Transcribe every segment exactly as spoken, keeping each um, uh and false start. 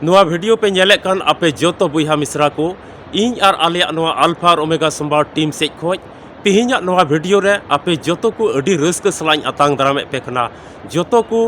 ᱱᱚᱣᱟ ᱵᱷᱤᱰᱤᱭᱳ ᱯᱮ ᱧᱮᱞᱮᱫ ᱠᱟᱱ ᱟᱯᱮ ᱡᱚᱛᱚ ᱵᱚᱭᱦᱟ ᱢᱤᱥᱨᱟ ᱠᱚ, ᱤᱧ ᱟᱨ ᱟᱞᱮᱭᱟᱜ ᱱᱚᱣᱟ ᱟᱞᱯᱷᱟ ᱟᱨ ᱳᱢᱮᱜᱟ ᱥᱳᱢᱵᱟᱨ ᱴᱤᱢ ᱥᱮᱡ ᱠᱷᱚᱡ ᱛᱮᱦᱮᱧᱟᱜ ᱱᱚᱣᱟ ᱵᱷᱤᱰᱤᱭᱳ ᱨᱮ ᱟᱯᱮ ᱡᱚᱛᱚ ᱠᱚ ᱟᱹᱰᱤ ᱨᱟᱹᱥᱠᱟᱹ ᱥᱟᱞᱟᱜ ᱤᱧ ᱟᱛᱟᱝ ᱫᱟᱨᱟᱢᱮᱫ ᱯᱮ ᱠᱟᱱᱟ᱾ ᱡᱚᱛᱚ ᱠᱚ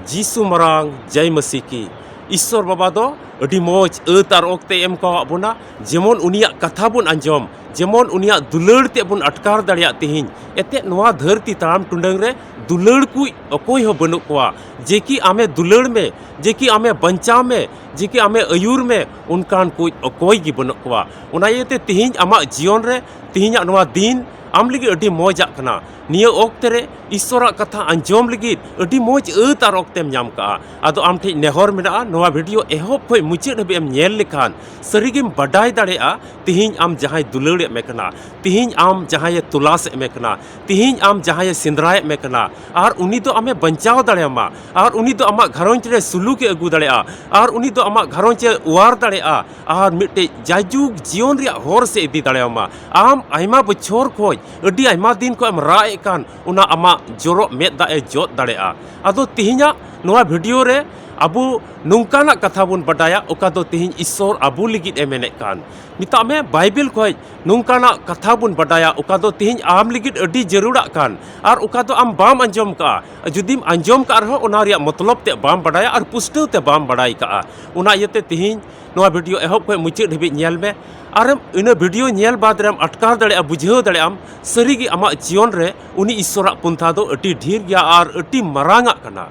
ᱡᱤᱥᱩ ᱢᱟᱨᱟᱝ ᱡᱟᱭ ᱢᱟᱹᱥᱤ ᱠᱤ᱾ ᱤᱥᱥᱚᱨ ᱵᱟᱵᱟ ᱫᱚ ᱟᱹᱰᱤ ᱢᱚᱡᱽ ᱟᱹᱛ ᱟᱨ ᱚᱠᱛᱮ ᱮᱢ ᱠᱟᱣᱟᱫ ᱵᱚᱱᱟ, ᱡᱮᱢᱚᱱ ᱩᱱᱤᱭᱟᱜ ᱠᱟᱛᱷᱟ ᱵᱚᱱ ᱟᱸᱡᱚᱢ, ᱡᱮᱢᱚᱱ ᱩᱱᱤᱭᱟᱜ ᱫᱩᱞᱟᱹᱲ ᱛᱮ ᱵᱚᱱ ᱟᱴᱠᱟᱨ ᱫᱟᱲᱮᱭᱟᱜ ᱛᱮᱦᱮᱧ᱾ ᱮᱛᱮᱫ ᱱᱚᱣᱟ ᱫᱷᱟᱹᱨᱛᱤ ᱛᱟᱲᱟᱢ ᱴᱩᱰᱟᱹᱝ ᱨᱮ ᱫᱩᱞᱟᱹᱲ ᱠᱩᱡ ᱚᱠᱚᱭ ᱦᱚᱸ ᱵᱟᱹᱱᱩᱜ ᱠᱚᱣᱟ᱾ ᱡᱮ ᱠᱤ ᱟᱢᱮ ᱫᱩᱞᱟᱹᱲ ᱢᱮ, ᱡᱮ ᱠᱤ ᱟᱢᱮ ᱵᱟᱧᱪᱟᱣ ᱢᱮ, ᱡᱮ ᱠᱤ ᱟᱢᱮ ᱟᱹᱭᱩᱨ ᱢᱮ, ᱚᱱᱠᱟᱱ ᱠᱩᱡ ᱚᱠᱚᱭ ᱜᱮ ᱵᱟᱹᱱᱩᱜ ᱠᱚᱣᱟ᱾ ᱚᱱᱟ ᱤᱭᱟᱹᱛᱮ ᱛᱮᱦᱮᱧ ᱟᱢᱟᱜ ᱡᱤᱭᱚᱱ ᱨᱮ ᱛᱮᱦᱮᱧᱟᱜ ᱱᱚᱣᱟ ᱫᱤᱱ ᱟᱢ ᱞᱟᱹᱜᱤᱫ ᱟᱹᱰᱤ ᱢᱚᱡᱟᱜ ᱠᱟᱱᱟ᱾ ᱱᱤᱭᱟᱹ ᱚᱠᱛᱮ ᱨᱮ ᱤᱥᱥᱚᱨᱟᱜ ᱠᱟᱛᱷᱟ ᱟᱸᱡᱚᱢ ᱞᱟᱹᱜᱤᱫ ᱟᱹᱰᱤ ᱢᱚᱡᱽ ᱟᱹᱛ ᱟᱨ ᱚᱠᱛᱮᱢ ᱧᱟᱢ ᱠᱟᱜᱼᱟ᱾ ᱟᱫᱚ ᱟᱢ ᱴᱷᱮᱡ ᱱᱮᱦᱚᱨ ᱢᱮᱱᱟᱜᱼᱟ, ᱱᱚᱣᱟ ᱵᱷᱤᱰᱤᱭᱳ ᱮᱦᱚᱵ ᱠᱷᱚᱡ ᱢᱩᱪᱟᱹᱫ ᱦᱟᱹᱵᱤᱡ ᱮᱢ ᱧᱮᱞ ᱞᱮᱠᱷᱟᱱ ᱥᱟᱹᱨᱤᱜᱮᱢ ᱵᱟᱰᱟᱭ ᱫᱟᱲᱮᱭᱟᱜᱼᱟ ᱛᱮᱦᱮᱧ ᱟᱢ ᱡᱟᱦᱟᱸᱭ ᱫᱩᱞᱟᱹᱲᱮᱫ ᱢᱮ ᱠᱟᱱᱟ, ᱛᱮᱦᱮᱧ ᱟᱢ ᱡᱟᱦᱟᱸᱭᱮ ᱛᱚᱞᱟᱥᱮᱫ ᱢᱮ ᱠᱟᱱᱟ, ᱛᱮᱦᱮᱧ ᱟᱢ ᱡᱟᱦᱟᱸᱭᱮ ᱥᱮᱸᱫᱽᱨᱟᱭᱮᱫ ᱢᱮ ᱠᱟᱱᱟ, ᱟᱨ ᱩᱱᱤ ᱫᱚ ᱟᱢᱮ ᱵᱟᱧᱪᱟᱣ ᱫᱟᱲᱮᱭᱟᱢᱟ, ᱟᱨ ᱩᱱᱤ ᱫᱚ ᱟᱢᱟᱜ ᱜᱷᱟᱨᱚᱸᱡᱽ ᱨᱮ ᱥᱩᱞᱩᱠᱮ ᱟᱹᱜᱩ ᱫᱟᱲᱮᱭᱟᱜᱼᱟ, ᱟᱨ ᱩᱱᱤ ᱫᱚ ᱟᱢᱟᱜ ᱜᱷᱟᱨᱚᱸᱡᱽ ᱮ ᱚᱣᱟᱨ ᱫᱟᱲᱮᱭᱟᱜᱼᱟ, ᱟᱨ ᱢᱤᱫᱴᱮᱡ ᱡᱟᱭᱡᱩᱜᱽ ᱡᱤᱭᱚᱱ ᱨᱮᱭᱟᱜ ᱦᱚᱨ ᱥᱮᱫ ᱤᱫᱤ ᱫᱟᱲᱮᱭᱟᱢᱟ᱾ ᱟᱢ ᱟᱭᱢᱟ ᱵᱚᱪᱷᱚᱨ ᱠᱷᱚᱡ, ᱟᱹᱰᱤ ᱟᱭᱢᱟ ᱫᱤᱱ ᱠᱷᱚᱡ ᱮᱢ ᱨᱟᱜ ᱮᱫ ᱠᱟᱱ, ᱚᱱᱟ ᱟᱢᱟᱜ ᱡᱚᱨᱚᱜ ᱢᱮᱫ ᱫᱟᱜ ᱮ ᱡᱚᱫ ᱫᱟᱲᱮᱭᱟᱜᱼᱟ᱾ ᱟᱫᱚ ᱛᱮᱦᱮᱧᱟᱜ ᱱᱚᱣᱟ ᱵᱷᱤᱰᱤᱭᱳ ᱨᱮ ᱟᱵᱚ ᱱᱚᱝᱠᱟᱱᱟᱜ ᱠᱟᱛᱷᱟ ᱵᱚᱱ ᱵᱟᱰᱟᱭᱟ, ᱚᱠᱟ ᱫᱚ ᱛᱮᱦᱮᱧ ᱤᱥᱥᱚᱨ ᱟᱵᱚ ᱞᱟᱹᱜᱤᱫ ᱮ ᱢᱮᱱᱮᱫ ᱠᱟᱱ᱾ ᱢᱮᱛᱟᱜ ᱢᱮ, ᱵᱟᱭᱵᱮᱞ ᱠᱷᱚᱡ ᱱᱚᱝᱠᱟᱱᱟᱜ ᱠᱟᱛᱷᱟ ᱵᱚᱱ ᱵᱟᱰᱟᱭᱟ, ᱚᱠᱟ ᱫᱚ ᱛᱮᱦᱮᱧ ᱟᱢ ᱞᱟᱹᱜᱤᱫ ᱟᱹᱰᱤ ᱡᱟᱹᱨᱩᱲᱟᱜ ᱠᱟᱱ, ᱟᱨ ᱚᱠᱟ ᱫᱚ ᱟᱢ ᱵᱟᱢ ᱟᱸᱡᱚᱢ ᱠᱟᱜᱼᱟ᱾ ᱡᱩᱫᱤᱢ ᱟᱸᱡᱚᱢ ᱠᱟᱜ ᱨᱮᱦᱚᱸ, ᱚᱱᱟ ᱨᱮᱭᱟᱜ ᱢᱚᱛᱞᱚᱵ ᱛᱮ ᱵᱟᱢ ᱵᱟᱰᱟᱭᱟ ᱟᱨ ᱯᱩᱥᱴᱟᱹᱣ ᱛᱮ ᱵᱟᱢ ᱵᱟᱰᱟᱭ ᱠᱟᱜᱼᱟ᱾ ᱚᱱᱟ ᱤᱭᱟᱹᱛᱮ ᱛᱮᱦᱮᱧ ᱱᱚᱣᱟ ᱵᱷᱤᱰᱤᱭᱳ ᱮᱦᱚᱵ ᱠᱷᱚᱡ ᱢᱩᱪᱟᱹᱫ ᱦᱟᱹᱵᱤᱡ ᱧᱮᱞ ᱢᱮ᱾ ᱟᱨᱮᱢ, ᱤᱱᱟᱹ ᱵᱷᱤᱰᱤᱭᱳ ᱧᱮᱞ ᱵᱟᱫᱽ ᱨᱮᱢ ᱟᱴᱠᱟᱨ ᱫᱟᱲᱮᱭᱟᱜᱼᱟ, ᱵᱩᱡᱷᱟᱹᱣ ᱫᱟᱲᱮᱭᱟᱜ ᱟᱢ, ᱥᱟᱹᱨᱤᱜᱮ ᱟᱢᱟᱜ ᱡᱤᱭᱚᱱ ᱨᱮ ᱩᱱᱤ ᱤᱥᱥᱚᱨᱟᱜ ᱯᱚᱱᱛᱷᱟ ᱫᱚ ᱟᱹᱰᱤ ᱰᱷᱮᱨ ᱜᱮᱭᱟ ᱟᱨ ᱟᱹᱰᱤ ᱢᱟᱨᱟᱝᱟᱜ ᱠᱟᱱᱟ᱾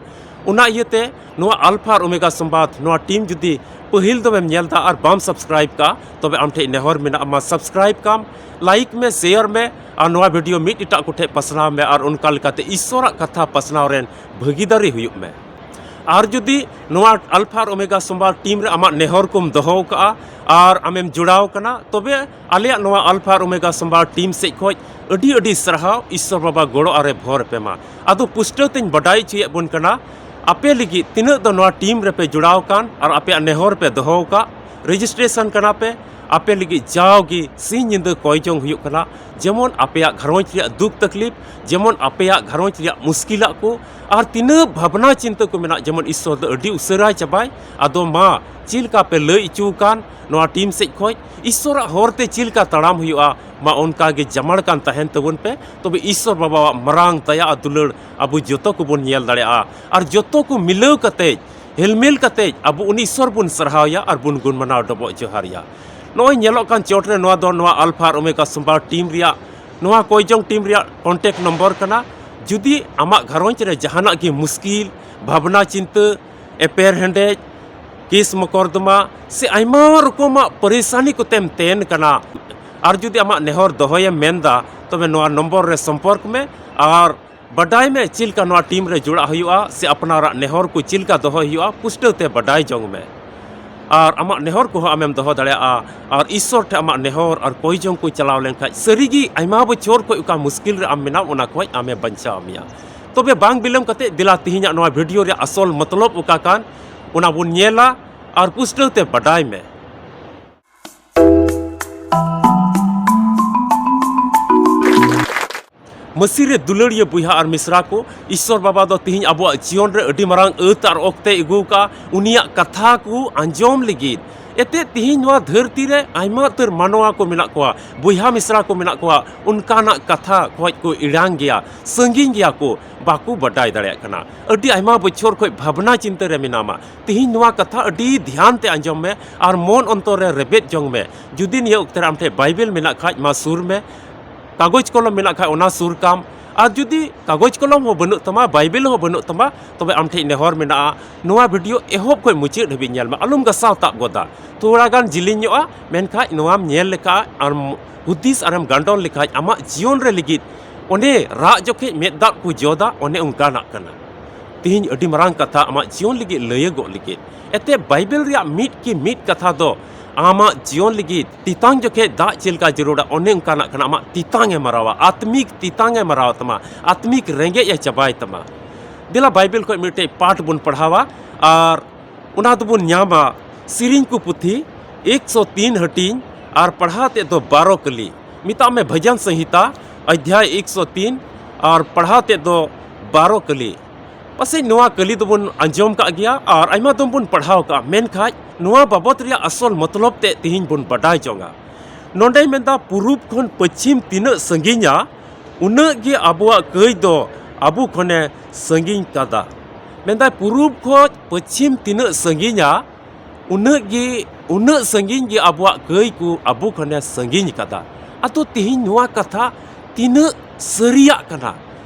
ᱚᱱᱟ ᱤᱭᱟᱹᱛᱮ ᱱᱚᱣᱟ ᱟᱞᱯᱷᱟ ᱟᱨ ᱳᱢᱮᱜᱟ ᱥᱚᱢᱵᱟᱫ, ᱱᱚᱣᱟ ᱴᱤᱢ ᱡᱩᱫᱤ ᱯᱟᱹᱦᱤᱞ ᱫᱚᱢᱮᱢ ᱧᱮᱞ ᱫᱟ ᱟᱨ ᱵᱟᱢ ᱥᱟᱵᱥᱠᱨᱟᱭᱤᱵ ᱠᱟᱜᱼᱟ, ᱛᱚᱵᱮ ᱟᱢ ᱴᱷᱮᱡ ᱱᱮᱦᱚᱨ ᱢᱮᱱᱟᱜᱼᱟ, ᱢᱟ ᱥᱟᱵᱥᱠᱨᱟᱭᱤᱵ ᱠᱟᱢ, ᱞᱟᱭᱤᱠ ᱢᱮ, ᱥᱮᱭᱟᱨ ᱢᱮ, ᱟᱨ ᱱᱚᱣᱟ ᱵᱷᱤᱰᱤᱭᱳ ᱢᱤᱫ ᱮᱴᱟᱜ ᱠᱚᱴᱷᱮᱡ ᱯᱟᱥᱱᱟᱣ ᱢᱮ, ᱟᱨ ᱚᱱᱠᱟ ᱞᱮᱠᱟᱛᱮ ᱤᱥᱥᱚᱨᱟᱜ ᱠᱟᱛᱷᱟ ᱯᱟᱥᱱᱟᱣ ᱨᱮᱱ ᱵᱷᱟᱹᱜᱤᱫᱟᱨᱤ ᱦᱩᱭᱩᱜ ᱢᱮ᱾ ᱟᱨ ᱡᱩᱫᱤ ᱱᱚᱣᱟ ᱟᱞᱯᱷᱟ ᱟᱨ ᱳᱢᱮᱜᱟ ᱥᱚᱢᱵᱟᱫ ᱴᱤᱢ ᱨᱮ ᱟᱢᱟᱜ ᱱᱮᱦᱚᱨ ᱠᱚᱢ ᱫᱚᱦᱚ ᱠᱟᱜᱼᱟ ᱟᱨ ᱟᱢᱮᱢ ᱡᱚᱲᱟᱣ ᱠᱟᱱᱟ, ᱛᱚᱵᱮ ᱟᱞᱮᱭᱟᱜ ᱱᱚᱣᱟ ᱟᱞᱯᱷᱟ ᱟᱨ ᱳᱢᱮᱜᱟ ᱥᱚᱢᱵᱟᱫ ᱴᱤᱢ ᱥᱮᱡ ᱠᱷᱚᱡ ᱟᱹᱰᱤ ᱟᱹᱰᱤ ᱥᱟᱨᱦᱟᱣ, ᱤᱥᱥᱚᱨ ᱵᱟᱵᱟ ᱜᱚᱲᱚ ᱟᱨᱮ ᱵᱷᱚᱨ ᱯᱮ ᱢᱟ᱾ ᱟᱫᱚ ᱯᱩᱥᱴᱟᱹᱣ ᱛᱮᱧ ᱵᱟᱰᱟᱭ ᱦᱚᱪᱚᱭᱮᱫ ᱵᱚᱱ ᱠᱟᱱᱟ, ᱟᱯᱮ ᱞᱟᱹᱜᱤᱫ ᱛᱤᱱᱟᱹᱜ ᱫᱚ ᱱᱚᱣᱟ ᱴᱤᱢ ᱨᱮᱯᱮ ᱡᱚᱲᱟᱣ ᱠᱟᱱ ᱟᱨ ᱟᱯᱮᱭᱟᱜ ᱱᱮᱦᱚᱨ ᱯᱮ ᱫᱚᱦᱚ ᱟᱠᱟᱫ, ᱨᱮᱡᱤᱥᱴᱨᱮᱥᱚᱱ ᱠᱟᱱᱟ ᱯᱮ, ᱟᱯᱮ ᱞᱟᱹᱜᱤᱫ ᱡᱟᱣᱜᱮ ᱥᱤᱧ ᱧᱤᱫᱟᱹ ᱠᱚᱭ ᱡᱚᱝ ᱦᱩᱭᱩᱜ ᱠᱟᱱᱟ, ᱡᱮᱢᱚᱱ ᱟᱯᱮᱭᱟᱜ ᱜᱷᱟᱨᱚᱸᱡᱽ ᱨᱮᱭᱟᱜ ᱫᱩᱠ ᱛᱟᱠᱞᱤᱯ, ᱡᱮᱢᱚᱱ ᱟᱯᱮᱭᱟᱜ ᱜᱷᱟᱨᱚᱸᱡᱽ ᱨᱮᱭᱟᱜ ᱢᱩᱥᱠᱤᱞᱟᱜ ᱠᱚ, ᱟᱨ ᱛᱤᱱᱟᱹᱜ ᱵᱷᱟᱵᱽᱱᱟ ᱪᱤᱱᱛᱟᱹ ᱠᱚ ᱢᱮᱱᱟᱜ, ᱡᱮᱢᱚᱱ ᱤᱥᱥᱚᱨ ᱫᱚ ᱟᱹᱰᱤ ᱩᱥᱟᱹᱨᱟᱭ ᱪᱟᱵᱟᱭ᱾ ᱟᱫᱚ ᱢᱟ, ᱪᱮᱫ ᱞᱮᱠᱟ ᱯᱮ ᱞᱟᱹᱭ ᱦᱚᱪᱚ ᱟᱠᱟᱱ ᱱᱚᱣᱟ ᱴᱤᱢ ᱥᱮᱫ ᱠᱷᱚᱱ, ᱤᱥᱥᱚᱨᱟᱜ ᱦᱚᱨ ᱛᱮ ᱪᱮᱫ ᱞᱮᱠᱟ ᱛᱟᱲᱟᱢ ᱦᱩᱭᱩᱜᱼᱟ, ᱢᱟ ᱚᱱᱠᱟ ᱜᱮ ᱡᱟᱢᱟᱲ ᱠᱟᱱ ᱛᱟᱦᱮᱱ ᱛᱟᱵᱚᱱ ᱯᱮ, ᱛᱚᱵᱮ ᱤᱥᱥᱚᱨ ᱵᱟᱵᱟᱣᱟᱜ ᱢᱟᱨᱟᱝ ᱫᱟᱭᱟ ᱟᱨ ᱫᱩᱞᱟᱹᱲ ᱟᱵᱚ ᱡᱚᱛᱚ ᱠᱚᱵᱚᱱ ᱧᱮᱞ ᱫᱟᱲᱮᱭᱟᱜᱼᱟ᱾ ᱟᱨ ᱡᱚᱛᱚ ᱠᱚ ᱢᱤᱞᱟᱹᱣ ᱠᱟᱛᱮ, ᱦᱮᱞᱢᱮᱞ ᱠᱟᱛᱮ ᱟᱵᱚ ᱩᱱᱤ ᱤᱥᱥᱚᱨ ᱵᱚᱱ ᱥᱟᱨᱦᱟᱣᱮᱭᱟ ᱟᱨ ᱵᱚᱱ ᱜᱩᱱ ᱢᱟᱱᱟᱣ ᱰᱚᱵᱚᱜ ᱡᱚᱦᱟᱨᱮᱭᱟ᱾ ᱱᱚᱜᱼᱚᱭ ᱧᱮᱞᱚᱜ ᱠᱟᱱ ᱪᱚᱴ ᱨᱮ, ᱱᱚᱣᱟ ᱫᱚ ᱱᱚᱣᱟ ᱟᱞᱯᱷᱟ ᱟᱨ ᱳᱢᱮᱜᱟ ᱥᱳᱢᱵᱟᱨ ᱴᱤᱢ ᱨᱮᱭᱟᱜ, ᱱᱚᱣᱟ ᱠᱚᱭ ᱡᱚᱝ ᱴᱤᱢ ᱨᱮᱭᱟᱜ ᱠᱚᱱᱴᱮᱠᱴ ᱱᱚᱢᱵᱚᱨ ᱠᱟᱱᱟ᱾ ᱡᱩᱫᱤ ᱟᱢᱟᱜ ᱜᱷᱟᱨᱚᱸᱡᱽ ᱨᱮ ᱡᱟᱦᱟᱱᱟᱜ ᱜᱮ ᱢᱩᱥᱠᱤᱞ, ᱵᱷᱟᱵᱽᱱᱟ ᱪᱤᱱᱛᱟᱹ, ᱮᱯᱮᱨ ᱦᱮᱸᱰᱮᱡ, ᱠᱮᱥ ᱢᱚᱠᱚᱨᱫᱚᱢᱟ ᱥᱮ ᱟᱭᱢᱟ ᱨᱚᱠᱚᱢᱟᱜ ᱯᱟᱨᱤᱥᱟᱱᱤ ᱠᱚᱛᱮᱢ ᱛᱮᱱ ᱠᱟᱱᱟ, ᱟᱨ ᱡᱩᱫᱤ ᱟᱢᱟᱜ ᱱᱮᱦᱚᱨ ᱫᱚᱦᱚᱭᱮᱢ ᱢᱮᱱᱫᱟ, ᱛᱚᱵᱮ ᱱᱚᱣᱟ ᱱᱚᱢᱵᱚᱨ ᱨᱮ ᱥᱚᱢᱯᱚᱨᱠ ᱢᱮ ᱟᱨ ᱵᱟᱰᱟᱭ ᱢᱮ ᱪᱮᱫ ᱞᱮᱠᱟ ᱱᱚᱣᱟ ᱴᱤᱢ ᱨᱮ ᱡᱚᱲᱟᱜ ᱦᱩᱭᱩᱜᱼᱟ ᱥᱮ ᱟᱯᱱᱟᱨᱟᱜ ᱱᱮᱦᱚᱨ ᱠᱚ ᱪᱮᱫ ᱞᱮᱠᱟ ᱫᱚᱦᱚᱭ ᱦᱩᱭᱩᱜᱼᱟ, ᱯᱩᱥᱴᱟᱹᱣ ᱛᱮ ᱵᱟᱰᱟᱭ ᱡᱚᱝ ᱢᱮ᱾ ᱟᱨ ᱟᱢᱟᱜ ᱱᱮᱦᱚᱨ ᱠᱚᱦᱚᱸ ᱟᱢᱮᱢ ᱫᱚᱦᱚ ᱫᱟᱲᱮᱭᱟᱜᱼᱟ᱾ ᱟᱨ ᱤᱥᱥᱚᱨ ᱴᱷᱮᱱ ᱟᱢᱟᱜ ᱱᱮᱦᱚᱨ ᱟᱨ ᱠᱚᱭ ᱡᱚᱝ ᱠᱚ ᱪᱟᱞᱟᱣ ᱞᱮᱱᱠᱷᱟᱱ, ᱥᱟᱹᱨᱤᱜᱮ ᱟᱭᱢᱟ ᱵᱚᱪᱷᱚᱨ ᱠᱷᱚᱱ ᱚᱠᱟ ᱢᱩᱥᱠᱤᱞ ᱨᱮ ᱟᱢ ᱢᱮᱱᱟᱢ, ᱚᱱᱟ ᱠᱷᱚᱱ ᱟᱢᱮ ᱵᱟᱧᱪᱟᱣ ᱢᱮᱭᱟ᱾ ᱛᱚᱵᱮ ᱵᱟᱝ ᱵᱤᱞᱚᱢ ᱠᱟᱛᱮ, ᱫᱮᱞᱟ ᱛᱮᱦᱮᱧᱟᱜ ᱱᱚᱣᱟ ᱵᱷᱤᱰᱤᱭᱳ ᱨᱮᱭᱟᱜ ᱟᱥᱚᱞ ᱢᱚᱛᱞᱚᱵ ᱚᱠᱟ ᱠᱟᱱ, ᱚᱱᱟ ᱵᱚᱱ ᱧᱮᱞᱟ ᱟᱨ ᱯᱩᱥᱴᱟᱹᱣ ᱛᱮ ᱵᱟᱰᱟᱭ ᱢᱮ᱾ ᱢᱟᱹᱥᱤ ᱨᱮ ᱫᱩᱞᱟᱹᱲᱤᱭᱟᱹ ᱵᱚᱭᱦᱟ ᱟᱨ ᱢᱤᱥᱨᱟ ᱠᱚ, ᱤᱥᱥᱚᱨ ᱵᱟᱵᱟ ᱫᱚ ᱛᱤᱦᱤᱧ ᱟᱵᱚᱣᱟᱜ ᱡᱤᱭᱚᱱ ᱨᱮ ᱟᱹᱰᱤ ᱢᱟᱨᱟᱝ ᱟᱹᱛ ᱟᱨ ᱚᱠᱛᱮᱭ ᱟᱹᱜᱩ ᱟᱠᱟᱫᱼᱟ, ᱩᱱᱤᱭᱟᱜ ᱠᱟᱛᱷᱟ ᱠᱚ ᱟᱸᱡᱚᱢ ᱞᱟᱹᱜᱤᱫ᱾ ᱮᱱᱛᱮᱫ, ᱛᱤᱦᱤᱧ ᱱᱚᱣᱟ ᱫᱷᱟᱹᱨᱛᱤ ᱨᱮ ᱟᱭᱢᱟ ᱩᱛᱟᱹᱨ ᱢᱟᱱᱣᱟ ᱠᱚ ᱢᱮᱱᱟᱜ ᱠᱚᱣᱟ, ᱵᱚᱭᱦᱟ ᱢᱤᱥᱨᱟ ᱠᱚ ᱢᱮᱱᱟᱜ ᱠᱚᱣᱟ, ᱚᱱᱠᱟᱱᱟᱜ ᱠᱟᱛᱷᱟ ᱠᱷᱚᱱ ᱠᱚ ᱮᱲᱟᱝ ᱜᱮᱭᱟ, ᱥᱟᱺᱜᱤᱧ ᱜᱮᱭᱟ ᱠᱚ, ᱵᱟᱠᱚ ᱵᱟᱰᱟᱭ ᱫᱟᱲᱮᱭᱟᱜ ᱠᱟᱱᱟ᱾ ᱟᱹᱰᱤ ᱟᱭᱢᱟ ᱵᱚᱪᱷᱚᱨ ᱠᱷᱚᱱ ᱵᱷᱟᱵᱽᱱᱟ ᱪᱤᱱᱛᱟᱹ ᱨᱮ ᱢᱮᱱᱟᱢᱟ᱾ ᱛᱤᱦᱤᱧ ᱱᱚᱣᱟ ᱠᱟᱛᱷᱟ ᱟᱹᱰᱤ ᱫᱷᱮᱭᱟᱱ ᱛᱮ ᱟᱸᱡᱚᱢ ᱢᱮ ᱟᱨ ᱢᱚᱱ ᱚᱱᱛᱚᱨ ᱨᱮ ᱨᱮᱵᱮᱫ ᱡᱚᱝ ᱢᱮ᱾ ᱡᱩᱫᱤ ᱱᱤᱭᱟᱹ ᱚᱠᱛᱮ ᱨᱮ ᱟᱢ ᱴᱷᱮᱱ ᱵᱟᱭᱵᱮᱞ ᱢᱮᱱᱟᱜ ᱠᱷᱟᱡ, ᱢᱟ ᱥᱩᱨ ᱢᱮ᱾ ᱠᱟᱜᱚᱡᱽ ᱠᱚᱞᱚᱢ ᱢᱮᱱᱟᱜ ᱠᱷᱟᱡ, ᱚᱱᱟ ᱥᱩᱨ ᱠᱟᱢ᱾ ᱟᱨ ᱡᱩᱫᱤ ᱠᱟᱜᱚᱡᱽ ᱠᱚᱞᱚᱢ ᱦᱚᱸ ᱵᱟᱹᱱᱩᱜ ᱛᱟᱢᱟ, ᱵᱟᱭᱵᱮᱞ ᱦᱚᱸ ᱵᱟᱹᱱᱩᱜ ᱛᱟᱢᱟ, ᱛᱚᱵᱮ ᱟᱢ ᱴᱷᱮᱱ ᱱᱮᱦᱚᱨ ᱢᱮᱱᱟᱜᱼᱟ, ᱱᱚᱣᱟ ᱵᱷᱤᱰᱤᱭᱳ ᱮᱦᱚᱵ ᱠᱷᱚᱱ ᱢᱩᱪᱟᱹᱫ ᱫᱷᱟᱹᱵᱤᱡ ᱧᱮᱞ ᱢᱮ, ᱟᱞᱚᱢ ᱜᱟᱥᱟᱣ ᱛᱟᱵ ᱜᱚᱫᱟ᱾ ᱛᱷᱚᱲᱟ ᱜᱟᱱ ᱡᱤᱞᱤᱧᱚᱜᱼᱟ, ᱢᱮᱱᱠᱷᱟᱡ ᱱᱚᱣᱟᱢ ᱧᱮᱞ ᱞᱮᱠᱷᱟᱡ ᱟᱨ ᱦᱩᱫᱤᱥ ᱟᱨᱮᱢ ᱜᱟᱱᱰᱚᱱ ᱞᱮᱠᱷᱟᱡ, ᱟᱢᱟᱜ ᱡᱤᱭᱚᱱ ᱨᱮ ᱞᱟᱹᱜᱤᱫ ᱚᱱᱮ ᱨᱟᱜ ᱡᱚᱠᱷᱮᱡ ᱢᱮᱫ ᱫᱟᱜ ᱠᱚ ᱡᱚᱫᱟ, ᱚᱱᱮ ᱚᱱᱠᱟᱱᱟᱜ ᱠᱟᱱᱟ᱾ ᱛᱤᱦᱤᱧ ᱟᱹᱰᱤ ᱢᱟᱨᱟᱝ ᱠᱟᱛᱷᱟ ᱟᱢᱟᱜ ᱡᱤᱭᱚᱱ ᱞᱟᱹᱜᱤᱫ ᱞᱟᱹᱭᱟᱹᱜᱚᱜ ᱞᱟᱹᱜᱤᱫ᱾ ᱮᱱᱛᱮ, ᱵᱟᱭᱵᱮᱞ ᱨᱮᱭᱟᱜ ᱢᱤᱫ ᱠᱤ ᱢᱤᱫ ᱠᱟᱛᱷᱟ ᱫᱚ ᱟᱢᱟᱜ ᱡᱤᱭᱚᱱ ᱞᱟᱹᱜᱤᱫ ᱛᱮᱛᱟᱝ ᱡᱚᱠᱷᱮᱡ ᱫᱟᱜ ᱪᱮᱫ ᱞᱮᱠᱟ ᱡᱟᱹᱨᱩᱲᱟ, ᱚᱱᱮ ᱚᱱᱠᱟᱱᱟᱜ ᱠᱟᱱᱟ᱾ ᱟᱢᱟᱜ ᱛᱮᱛᱟᱝ ᱮ ᱢᱟᱨᱟᱣᱟ, ᱟᱛᱢᱤᱠ ᱛᱮᱛᱟᱝ ᱮ ᱢᱟᱨᱟᱣ ᱛᱟᱢᱟ, ᱟᱛᱢᱤᱠ ᱨᱮᱸᱜᱮᱡ ᱮ ᱪᱟᱵᱟᱭ ᱛᱟᱢᱟ᱾ ᱫᱮᱞᱟ ᱵᱟᱭᱵᱮᱞ ᱠᱷᱚᱱ ᱢᱤᱫᱴᱮᱡ ᱯᱟᱴ ᱵᱚᱱ ᱯᱟᱲᱦᱟᱣᱟ ᱟᱨ ᱚᱱᱟ ᱫᱚᱵᱚᱱ ᱧᱟᱢᱟ ᱥᱮᱨᱮᱧ ᱠᱚ ᱯᱩᱛᱷᱤ ᱮᱠᱥᱚ ᱛᱤᱱ ᱦᱟᱹᱴᱤᱧ ᱟᱨ ᱯᱟᱲᱦᱟᱣ ᱛᱮᱫ ᱫᱚ ᱵᱟᱨᱚ ᱠᱟᱹᱞᱤ᱾ ᱢᱮᱛᱟᱜ ᱢᱮ ᱵᱷᱚᱡᱚᱱ ᱥᱚᱝᱦᱤᱛᱟ ᱚᱫᱷᱭᱟᱭ ᱮᱠᱥᱚ ᱛᱤᱱ ᱟᱨ ᱯᱟᱲᱦᱟᱣ ᱛᱮᱫ ᱫᱚ ᱵᱟᱨᱚ ᱠᱟᱹᱞᱤ᱾ ᱯᱟᱥᱮᱡ ᱱᱚᱣᱟ ᱠᱟᱹᱞᱤ ᱫᱚᱵᱚᱱ ᱟᱸᱡᱚᱢ ᱠᱟᱜ ᱜᱮᱭᱟ ᱟᱨ ᱟᱭᱢᱟ ᱫᱚᱢ ᱵᱚᱱ ᱯᱟᱲᱦᱟᱣ ᱠᱟᱜᱼᱟ, ᱢᱮᱱᱠᱷᱟᱡ ᱱᱚᱣᱟ ᱵᱟᱵᱚᱛ ᱨᱮᱭᱟᱜ ᱟᱥᱚᱞ ᱢᱚᱛᱞᱚᱵ ᱛᱮᱫ ᱛᱮᱦᱮᱧ ᱵᱚᱱ ᱵᱟᱰᱟᱭ ᱡᱚᱝᱟ᱾ ᱱᱚᱰᱮᱭ ᱢᱮᱱᱫᱟ, ᱯᱩᱨᱩᱵ ᱠᱷᱚᱱ ᱯᱚᱪᱷᱤᱢ ᱛᱤᱱᱟᱹᱜ ᱥᱟᱺᱜᱤᱧᱟ, ᱩᱱᱟᱹᱜ ᱜᱮ ᱟᱵᱚᱣᱟᱜ ᱠᱟᱹᱭ ᱫᱚ ᱟᱵᱚ ᱠᱷᱚᱱᱮ ᱥᱟᱺᱜᱤᱧ ᱠᱟᱫᱟ᱾ ᱢᱮᱱᱫᱟᱭ, ᱯᱩᱨᱩᱵ ᱠᱷᱚᱱ ᱯᱚᱪᱷᱤᱢ ᱛᱤᱱᱟᱹᱜ ᱥᱟᱺᱜᱤᱧᱟ, ᱩᱱᱟᱹᱜ ᱜᱮ, ᱩᱱᱟᱹᱜ ᱥᱟᱺᱜᱤᱧ ᱜᱮ ᱟᱵᱚᱣᱟᱜ ᱠᱟᱹᱭ ᱠᱚ ᱟᱵᱚ ᱠᱷᱚᱱᱮ ᱥᱟᱺᱜᱤᱧ ᱠᱟᱫᱟ᱾ ᱟᱫᱚ ᱛᱮᱦᱮᱧ ᱱᱚᱣᱟ ᱠᱟᱛᱷᱟ ᱛᱤᱱᱟᱹᱜ ᱥᱟᱹᱨᱤᱭᱟᱜ ᱠᱟᱱᱟ?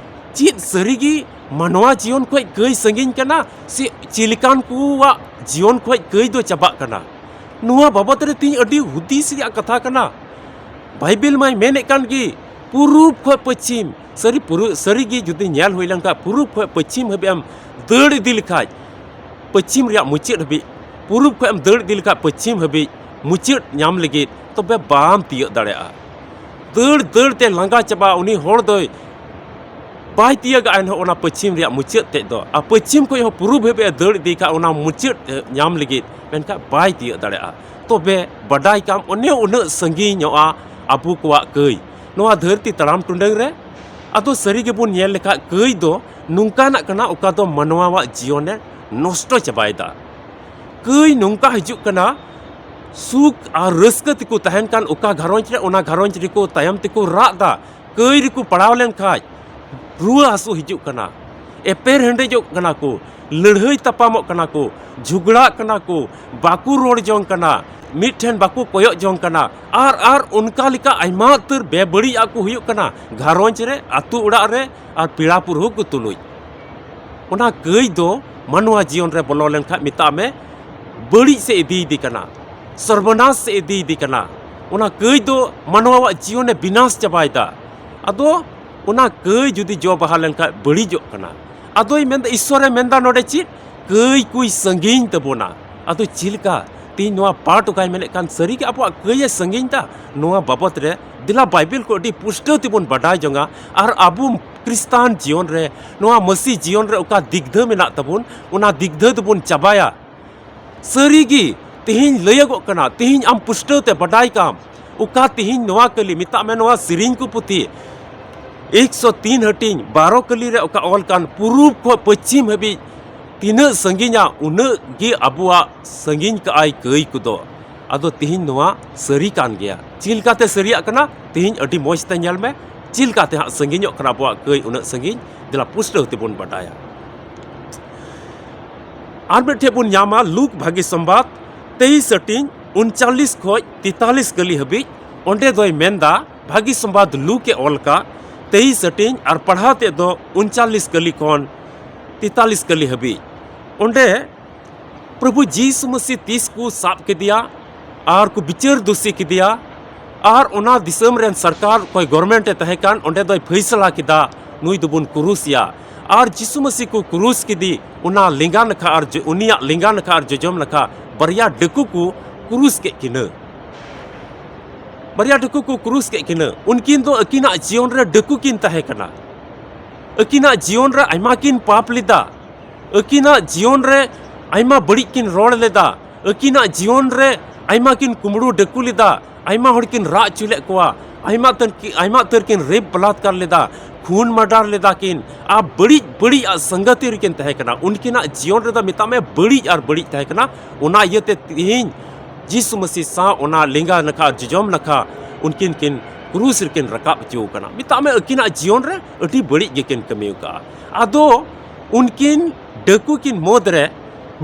ᱪᱮᱫ ᱥᱟᱹᱨᱤᱜᱮ ᱢᱟᱱᱣᱟ ᱡᱤᱭᱚᱱ ᱠᱷᱚᱱ ᱠᱟᱹᱭ ᱥᱟᱺᱜᱤᱧ ᱠᱟᱱᱟ, ᱥᱮ ᱪᱮᱫ ᱞᱮᱠᱟᱱ ᱠᱚᱣᱟᱜ ᱡᱤᱭᱚᱱ ᱠᱷᱚᱱ ᱠᱟᱹᱭ ᱫᱚ ᱪᱟᱵᱟᱜ ᱠᱟᱱᱟ? ᱱᱚᱣᱟ ᱵᱟᱵᱚᱫ ᱨᱮ ᱛᱮᱦᱮᱧ ᱟᱹᱰᱤ ᱦᱩᱫᱤᱥ ᱨᱮᱭᱟᱜ ᱠᱟᱛᱷᱟ ᱠᱟᱱᱟ᱾ ᱵᱟᱭᱵᱮᱞ ᱢᱟᱭ ᱢᱮᱱᱮᱫ ᱠᱟᱱ ᱜᱮ, ᱯᱩᱨᱩᱵ ᱠᱷᱚᱱ ᱯᱚᱪᱷᱤᱢ, ᱥᱟᱹᱨᱤ ᱯᱩᱨᱩ-, ᱥᱟᱹᱨᱤ ᱜᱮ ᱡᱩᱫᱤ ᱧᱮᱞ ᱦᱩᱭ ᱞᱮᱱᱠᱷᱟᱱ, ᱯᱩᱨᱩᱵ ᱠᱷᱚᱱ ᱯᱚᱪᱷᱤᱢ ᱦᱟᱹᱵᱤᱡ ᱮᱢ ᱫᱟᱹᱲ ᱤᱫᱤ ᱞᱮᱠᱷᱟᱡ, ᱯᱚᱪᱷᱤᱢ ᱨᱮᱭᱟᱜ ᱢᱩᱪᱟᱹᱫ ᱦᱟᱹᱵᱤᱡ, ᱯᱩᱨᱩᱵ ᱠᱷᱚᱱ ᱮᱢ ᱫᱟᱹᱲ ᱤᱫᱤ ᱞᱮᱠᱷᱟᱡ ᱯᱚᱪᱷᱤᱢ ᱦᱟᱹᱵᱤᱡ ᱢᱩᱪᱟᱹᱫ ᱧᱟᱢ ᱞᱟᱹᱜᱤᱫ, ᱛᱚᱵᱮ ᱵᱟᱢ ᱛᱤᱭᱟᱹᱜ ᱫᱟᱲᱮᱭᱟᱜᱼᱟ᱾ ᱫᱟᱹᱲ ᱫᱟᱹᱲ ᱛᱮ ᱞᱟᱸᱜᱟ ᱪᱟᱵᱟ, ᱩᱱᱤ ᱦᱚᱲ ᱫᱚᱭ ᱵᱟᱭ ᱛᱤᱭᱟᱹᱜᱟ ᱮᱱᱦᱚᱸ ᱚᱱᱟ ᱯᱚᱪᱷᱤᱢ ᱨᱮᱭᱟᱜ ᱢᱩᱪᱟᱹᱫ ᱛᱮᱫ ᱫᱚ᱾ ᱟᱨ ᱯᱚᱪᱷᱤᱢ ᱠᱷᱚᱱ ᱦᱚᱸ ᱯᱩᱨᱩᱵ ᱦᱟᱹᱵᱤᱡ ᱮ ᱫᱟᱹᱲ ᱤᱫᱤ ᱠᱷᱟᱡ ᱚᱱᱟ ᱢᱩᱪᱟᱹᱫ, ᱮ, ᱧᱟᱢ ᱞᱟᱹᱜᱤᱫ, ᱢᱮᱱᱠᱷᱟᱱ ᱵᱟᱭ ᱛᱤᱭᱟᱹᱜ ᱫᱟᱲᱮᱭᱟᱜᱼᱟ᱾ ᱛᱚᱵᱮ ᱵᱟᱰᱟᱭ ᱠᱟᱢ, ᱚᱱᱮ ᱩᱱᱟᱹᱜ ᱥᱟᱺᱜᱤᱧᱚᱜᱼᱟ ᱟᱵᱚ ᱠᱚᱣᱟᱜ ᱠᱟᱹᱭ᱾ ᱱᱚᱣᱟ ᱫᱷᱟᱹᱨᱛᱤ ᱛᱟᱲᱟᱢ ᱴᱩᱰᱟᱹᱝ ᱨᱮ᱾ ᱟᱫᱚ ᱥᱟᱹᱨᱤ ᱜᱮᱵᱚᱱ ᱧᱮᱞ ᱞᱮᱠᱷᱟᱡ, ᱠᱟᱹᱭ ᱫᱚ ᱱᱚᱝᱠᱟᱱᱟᱜ ᱠᱟᱱᱟ, ᱚᱠᱟ ᱫᱚ ᱢᱟᱱᱣᱟᱣᱟᱜ ᱡᱤᱭᱚᱱᱮ ᱱᱚᱥᱴᱚ ᱪᱟᱵᱟᱭᱮᱫᱟ᱾ ᱠᱟᱹᱭ ᱱᱚᱝᱠᱟ ᱦᱤᱡᱩᱜ ᱠᱟᱱᱟ, ᱥᱩᱠ ᱟᱨ ᱨᱟᱹᱥᱠᱟᱹ ᱛᱮᱠᱚ ᱛᱟᱦᱮᱱ ᱠᱟᱱ ᱚᱠᱟ ᱜᱷᱟᱨᱚᱸᱡᱽ ᱨᱮ, ᱚᱱᱟ ᱜᱷᱟᱨᱚᱸᱡᱽ ᱨᱮᱠᱚ ᱛᱟᱭᱚᱢ ᱛᱮᱠᱚ ᱨᱟᱜ ᱫᱟ᱾ ᱠᱟᱹᱭ ᱨᱮᱠᱚ ᱯᱟᱲᱟᱣ ᱞᱮᱱᱠᱷᱟᱡ ᱨᱩᱣᱟᱹ ᱦᱟᱹᱥᱩ ᱦᱤᱡᱩᱜ ᱠᱟᱱᱟ, ᱮᱯᱮᱨ ᱦᱮᱸᱰᱮᱡᱚᱜ ᱠᱟᱱᱟ ᱠᱚ, ᱞᱟᱹᱲᱦᱟᱹᱭ ᱛᱟᱯᱟᱢᱚᱜ ᱠᱟᱱᱟ ᱠᱚ, ᱡᱷᱚᱜᱽᱲᱟᱜ ᱠᱟᱱᱟ ᱠᱚ, ᱵᱟᱠᱚ ᱨᱚᱲ ᱡᱚᱝ ᱠᱟᱱᱟ, ᱢᱤᱫ ᱴᱷᱮᱱ ᱵᱟᱠᱚ ᱠᱚᱭᱚᱜ ᱡᱚᱝ ᱠᱟᱱᱟ, ᱟᱨ, ᱟᱨ ᱚᱱᱠᱟ ᱞᱮᱠᱟ ᱟᱭᱢᱟ ᱩᱛᱟᱹᱨ ᱵᱮᱵᱟᱹᱲᱤᱡ ᱟᱜ ᱠᱚ ᱦᱩᱭᱩᱜ ᱠᱟᱱᱟ ᱜᱷᱟᱨᱚᱸᱡᱽ ᱨᱮ, ᱟᱹᱛᱩ ᱚᱲᱟᱜ ᱨᱮ, ᱟᱨ ᱯᱮᱲᱟ ᱯᱩᱨᱦᱟᱹ ᱠᱚ ᱛᱩᱞᱩᱡ᱾ ᱚᱱᱟ ᱠᱟᱹᱭ ᱫᱚ ᱢᱟᱱᱣᱟ ᱡᱤᱭᱚᱱ ᱨᱮ ᱵᱚᱞᱚ ᱞᱮᱱᱠᱷᱟᱱ, ᱢᱮᱛᱟᱜ ᱢᱮ, ᱵᱟᱹᱲᱤᱡ ᱥᱮᱫ ᱤᱫᱤᱭᱮᱫᱮ ᱠᱟᱱᱟ, ᱥᱚᱨᱵᱚᱱᱟᱥ ᱥᱮᱫ ᱤᱫᱤᱭᱮᱫᱮ ᱠᱟᱱᱟ᱾ ᱚᱱᱟ ᱠᱟᱹᱭ ᱫᱚ ᱢᱟᱱᱣᱟᱣᱟᱜ ᱡᱤᱭᱚᱱᱮ ᱵᱤᱱᱟᱥ ᱪᱟᱵᱟᱭᱮᱫᱟ᱾ ᱟᱫᱚ ᱚᱱᱟ ᱠᱟᱹᱭ ᱡᱩᱫᱤ ᱡᱚ ᱵᱟᱦᱟ ᱞᱮᱱᱠᱷᱟᱱ ᱵᱟᱹᱲᱤᱡᱚᱜ ᱠᱟᱱᱟ᱾ ᱟᱫᱚᱭ ᱢᱮᱱᱫᱟ, ᱤᱥᱥᱚᱨᱮ ᱢᱮᱱᱫᱟ ᱱᱚᱰᱮ ᱪᱮᱫ? ᱠᱟᱹᱭ ᱠᱚᱭ ᱥᱟᱺᱜᱤᱧ ᱛᱟᱵᱚᱱᱟ᱾ ᱟᱫᱚ ᱪᱮᱫ ᱞᱮᱠᱟ ᱛᱮᱦᱮᱧ ᱱᱚᱣᱟ ᱯᱟᱴ ᱚᱠᱟᱭ ᱢᱮᱱᱮᱫ ᱠᱟᱱ, ᱥᱟᱹᱨᱤᱜᱮ ᱟᱵᱚᱣᱟᱜ ᱠᱟᱹᱭ ᱮ ᱥᱟᱺᱜᱤᱧ ᱫᱟ? ᱱᱚᱣᱟ ᱵᱟᱵᱚᱛ ᱨᱮ ᱫᱮᱞᱟ ᱵᱟᱭᱵᱮᱞ ᱠᱚ ᱟᱹᱰᱤ ᱯᱩᱥᱴᱟᱹᱣ ᱛᱮᱵᱚᱱ ᱵᱟᱰᱟᱭ ᱡᱚᱝᱟ᱾ ᱟᱨ ᱟᱵᱚ ᱠᱷᱨᱤᱥᱛᱟᱱ ᱡᱤᱭᱚᱱ ᱨᱮ, ᱱᱚᱣᱟ ᱢᱟᱹᱥᱤ ᱡᱤᱭᱚᱱ ᱨᱮ ᱚᱠᱟ ᱫᱤᱜᱫᱷᱟᱹ ᱢᱮᱱᱟᱜ ᱛᱟᱵᱚᱱ, ᱚᱱᱟ ᱫᱤᱜᱫᱷᱟᱹ ᱫᱚᱵᱚᱱ ᱪᱟᱵᱟᱭᱟ᱾ ᱥᱟᱹᱨᱤᱜᱮ ᱛᱮᱦᱮᱧ ᱞᱟᱹᱭᱟᱹᱜᱚᱜ ᱠᱟᱱᱟ, ᱛᱮᱦᱮᱧ ᱟᱢ ᱯᱩᱥᱴᱟᱹᱣ ᱛᱮ ᱵᱟᱰᱟᱭ ᱠᱟᱢ, ᱚᱠᱟ ᱛᱮᱦᱮᱧ ᱱᱚᱣᱟ ᱠᱟᱹᱞᱤ, ᱢᱮᱛᱟᱜ ᱢᱮ ᱱᱚᱣᱟ ᱥᱮᱨᱮᱧ ᱠᱚ ᱯᱩᱛᱷᱤ ᱮᱠᱥᱚ ᱛᱤᱱ ᱦᱟᱹᱴᱤᱧ ᱵᱟᱨᱚ ᱠᱟᱹᱞᱤ ᱨᱮ ᱚᱠᱟ ᱚᱞ ᱠᱟᱱ, ᱯᱩᱨᱩᱵ ᱠᱷᱚᱱ ᱯᱚᱪᱷᱤᱢ ᱦᱟᱹᱵᱤᱡ ᱛᱤᱱᱟᱹᱜ ᱥᱟᱺᱜᱤᱧᱟ, ᱩᱱᱟᱹᱜ ᱜᱮ ᱟᱵᱚᱣᱟᱜ ᱥᱟᱺᱜᱤᱧ ᱠᱟᱜᱼᱟᱭ ᱠᱟᱹᱭ ᱠᱚᱫᱚ᱾ ᱟᱫᱚ ᱛᱤᱦᱤᱧ ᱱᱚᱣᱟ ᱥᱟᱹᱨᱤ ᱠᱟᱱ ᱜᱮᱭᱟ᱾ ᱪᱮᱫ ᱞᱮᱠᱟᱛᱮ ᱥᱟᱹᱨᱤᱭᱟᱜ ᱠᱟᱱᱟ? ᱛᱤᱦᱤᱧ ᱟᱹᱰᱤ ᱢᱚᱡᱽ ᱛᱮ ᱧᱮᱞ ᱢᱮ, ᱪᱮᱫ ᱞᱮᱠᱟᱛᱮ ᱦᱟᱸᱜ ᱥᱟᱺᱜᱤᱧᱚᱜ ᱠᱟᱱᱟ ᱟᱵᱚᱣᱟᱜ ᱠᱟᱹᱭ ᱩᱱᱟᱹᱜ ᱥᱟᱺᱜᱤᱧ᱾ ᱫᱮᱞᱟ ᱯᱩᱥᱴᱟᱹᱣ ᱛᱮᱵᱚᱱ ᱵᱟᱰᱟᱭᱟ᱾ ᱟᱨ ᱢᱤᱫᱴᱷᱮᱡ ᱵᱚᱱ ᱧᱟᱢᱟ ᱞᱩᱠ ᱵᱷᱟᱹᱜᱤ ᱥᱚᱢᱵᱟᱫ ᱛᱮᱭᱤᱥ ᱦᱟᱹᱴᱤᱧ ᱩᱱᱪᱟᱞᱤᱥ ᱠᱷᱚᱡ ᱛᱮᱛᱟᱞᱤᱥ ᱠᱟᱹᱞᱤ ᱦᱟᱹᱵᱤᱡ᱾ ᱚᱸᱰᱮ ᱫᱚᱭ ᱢᱮᱱᱫᱟ, ᱵᱷᱟᱹᱜᱤ ᱥᱚᱢᱵᱟᱫ ᱞᱩᱠ ᱮ ᱚᱞ ᱠᱟᱜ ᱛᱮᱭᱤᱥ ᱦᱟᱹᱴᱤᱧ ᱟᱨ ᱯᱟᱲᱦᱟᱣ ᱛᱮᱫ ᱫᱚ ᱩᱱᱪᱟᱞᱤᱥ ᱠᱟᱹᱞᱤ ᱠᱷᱚᱱ ᱛᱮᱛᱟᱞᱤᱥ ᱠᱟᱹᱞᱤ ᱦᱟᱹᱵᱤᱡ᱾ ᱚᱸᱰᱮ ᱯᱨᱚᱵᱷᱩ ᱡᱤᱥᱩ ᱢᱟᱹᱥᱤ ᱛᱤᱥ ᱠᱚ ᱥᱟᱵ ᱠᱮᱫᱮᱭᱟ ᱟᱨ ᱠᱚ ᱵᱤᱪᱟᱹᱨ ᱫᱩᱥᱤ ᱠᱮᱫᱮᱭᱟ, ᱟᱨ ᱚᱱᱟ ᱫᱤᱥᱚᱢ ᱨᱮᱱ ᱥᱚᱨᱠᱟᱨ ᱚᱠᱚᱭ ᱜᱚᱨᱢᱮᱱᱴ ᱮ ᱛᱟᱦᱮᱸ ᱠᱟᱱ, ᱚᱸᱰᱮ ᱫᱚᱭ ᱯᱷᱟᱹᱭᱥᱟᱞᱟ ᱠᱮᱫᱟ, ᱱᱩᱭ ᱫᱚᱵᱚᱱ ᱠᱩᱨᱩᱥᱮᱭᱟ᱾ ᱟᱨ ᱡᱤᱥᱩ ᱢᱟᱹᱥᱤ ᱠᱚ ᱠᱩᱨᱩᱥ ᱠᱮᱫᱮ, ᱚᱱᱟ ᱞᱮᱸᱜᱟ ᱱᱟᱠᱷᱟ ᱟᱨ ᱡᱚ-, ᱩᱱᱤᱭᱟᱜ ᱞᱮᱸᱜᱟ ᱱᱟᱠᱷᱟ ᱟᱨ ᱡᱚᱡᱚᱢ ᱱᱟᱠᱷᱟ ᱵᱟᱨᱭᱟ ᱰᱟᱹᱠᱩ ᱠᱚ ᱠᱩᱨᱩᱥ ᱠᱮᱫ ᱠᱤᱱᱟᱹ᱾ ᱵᱟᱨᱭᱟ ᱰᱟᱹᱠᱩ ᱠᱚ ᱠᱩᱨᱩᱥ ᱠᱮᱫ ᱠᱤᱱᱟᱹ᱾ ᱩᱱᱠᱤᱱ ᱫᱚ ᱟᱹᱠᱤᱱᱟᱜ ᱡᱤᱭᱚᱱ ᱨᱮ ᱰᱟᱹᱠᱩ ᱠᱤᱱ ᱛᱟᱦᱮᱸ ᱠᱟᱱᱟ᱾ ᱟᱹᱠᱤᱱᱟᱜ ᱡᱤᱭᱚᱱ ᱨᱮ ᱟᱭᱢᱟ ᱠᱤᱱ ᱯᱟᱯ ᱞᱮᱫᱟ᱾ ᱟᱹᱠᱤᱱᱟᱜ ᱡᱤᱭᱚᱱ ᱨᱮ ᱟᱭᱢᱟ ᱵᱟᱹᱲᱤᱡ ᱠᱤᱱ ᱨᱚᱲ ᱞᱮᱫᱟ᱾ ᱟᱹᱠᱤᱱᱟᱜ ᱡᱤᱭᱚᱱ ᱨᱮ ᱟᱭᱢᱟ ᱠᱤᱱ ᱠᱩᱢᱵᱽᱲᱩ ᱰᱟᱹᱠᱩ ᱞᱮᱫᱟ᱾ ᱟᱭᱢᱟ ᱦᱚᱲ ᱠᱤᱱ ᱨᱟᱜ ᱦᱚᱪᱚ ᱞᱮᱫ ᱠᱚᱣᱟ᱾ ᱟᱭᱢᱟ ᱩᱛᱟᱹᱨ ᱠᱤ-, ᱟᱭᱢᱟ ᱩᱛᱟᱹᱨ ᱠᱤᱱ ᱨᱮᱯ ᱵᱟᱞᱟᱛᱠᱟᱨ ᱞᱮᱫᱟ, ᱠᱷᱩᱱ ᱢᱟᱨᱰᱟᱨ ᱞᱮᱫᱟ ᱠᱤᱱ᱾ ᱟᱨ ᱵᱟᱹᱲᱤᱡ, ᱵᱟᱹᱲᱤᱡ ᱟᱜ ᱥᱟᱝᱜᱟᱛᱤ ᱨᱮᱠᱤᱱ ᱛᱟᱦᱮᱸ ᱠᱟᱱᱟ᱾ ᱩᱱᱠᱤᱱᱟᱜ ᱡᱤᱭᱚᱱ ᱨᱮᱫᱚ ᱢᱮᱛᱟᱜ ᱢᱮ ᱵᱟᱹᱲᱤᱡ ᱟᱨ ᱵᱟᱹᱲᱤᱡ ᱛᱟᱦᱮᱸ ᱠᱟᱱᱟ᱾ ᱚᱱᱟ ᱤᱭᱟᱹᱛᱮ ᱛᱮᱦᱮᱧ ᱡᱤᱥᱩ ᱢᱟᱹᱥᱤ ᱥᱟᱶ ᱚᱱᱟ ᱞᱮᱸᱜᱟ ᱱᱟᱠᱷᱟ ᱟᱨ ᱡᱚᱡᱚᱢ ᱱᱟᱠᱷᱟ ᱩᱱᱠᱤᱱ ᱠᱤᱱ ᱠᱨᱩᱥ ᱨᱮᱠᱤᱱ ᱨᱟᱠᱟᱵ ᱦᱚᱪᱚ ᱠᱟᱱᱟ᱾ ᱢᱮᱛᱟᱜ ᱢᱮ ᱟᱹᱠᱤᱱᱟᱜ ᱡᱤᱭᱚᱱ ᱨᱮ ᱟᱹᱰᱤ ᱵᱟᱹᱲᱤᱡ ᱜᱮᱠᱤᱱ ᱠᱟᱹᱢᱤ ᱟᱠᱟᱫᱼᱟ᱾ ᱟᱫᱚ ᱩᱱᱠᱤᱱ ᱰᱟᱹᱠᱩ ᱠᱤᱱ ᱢᱩᱫᱽ ᱨᱮ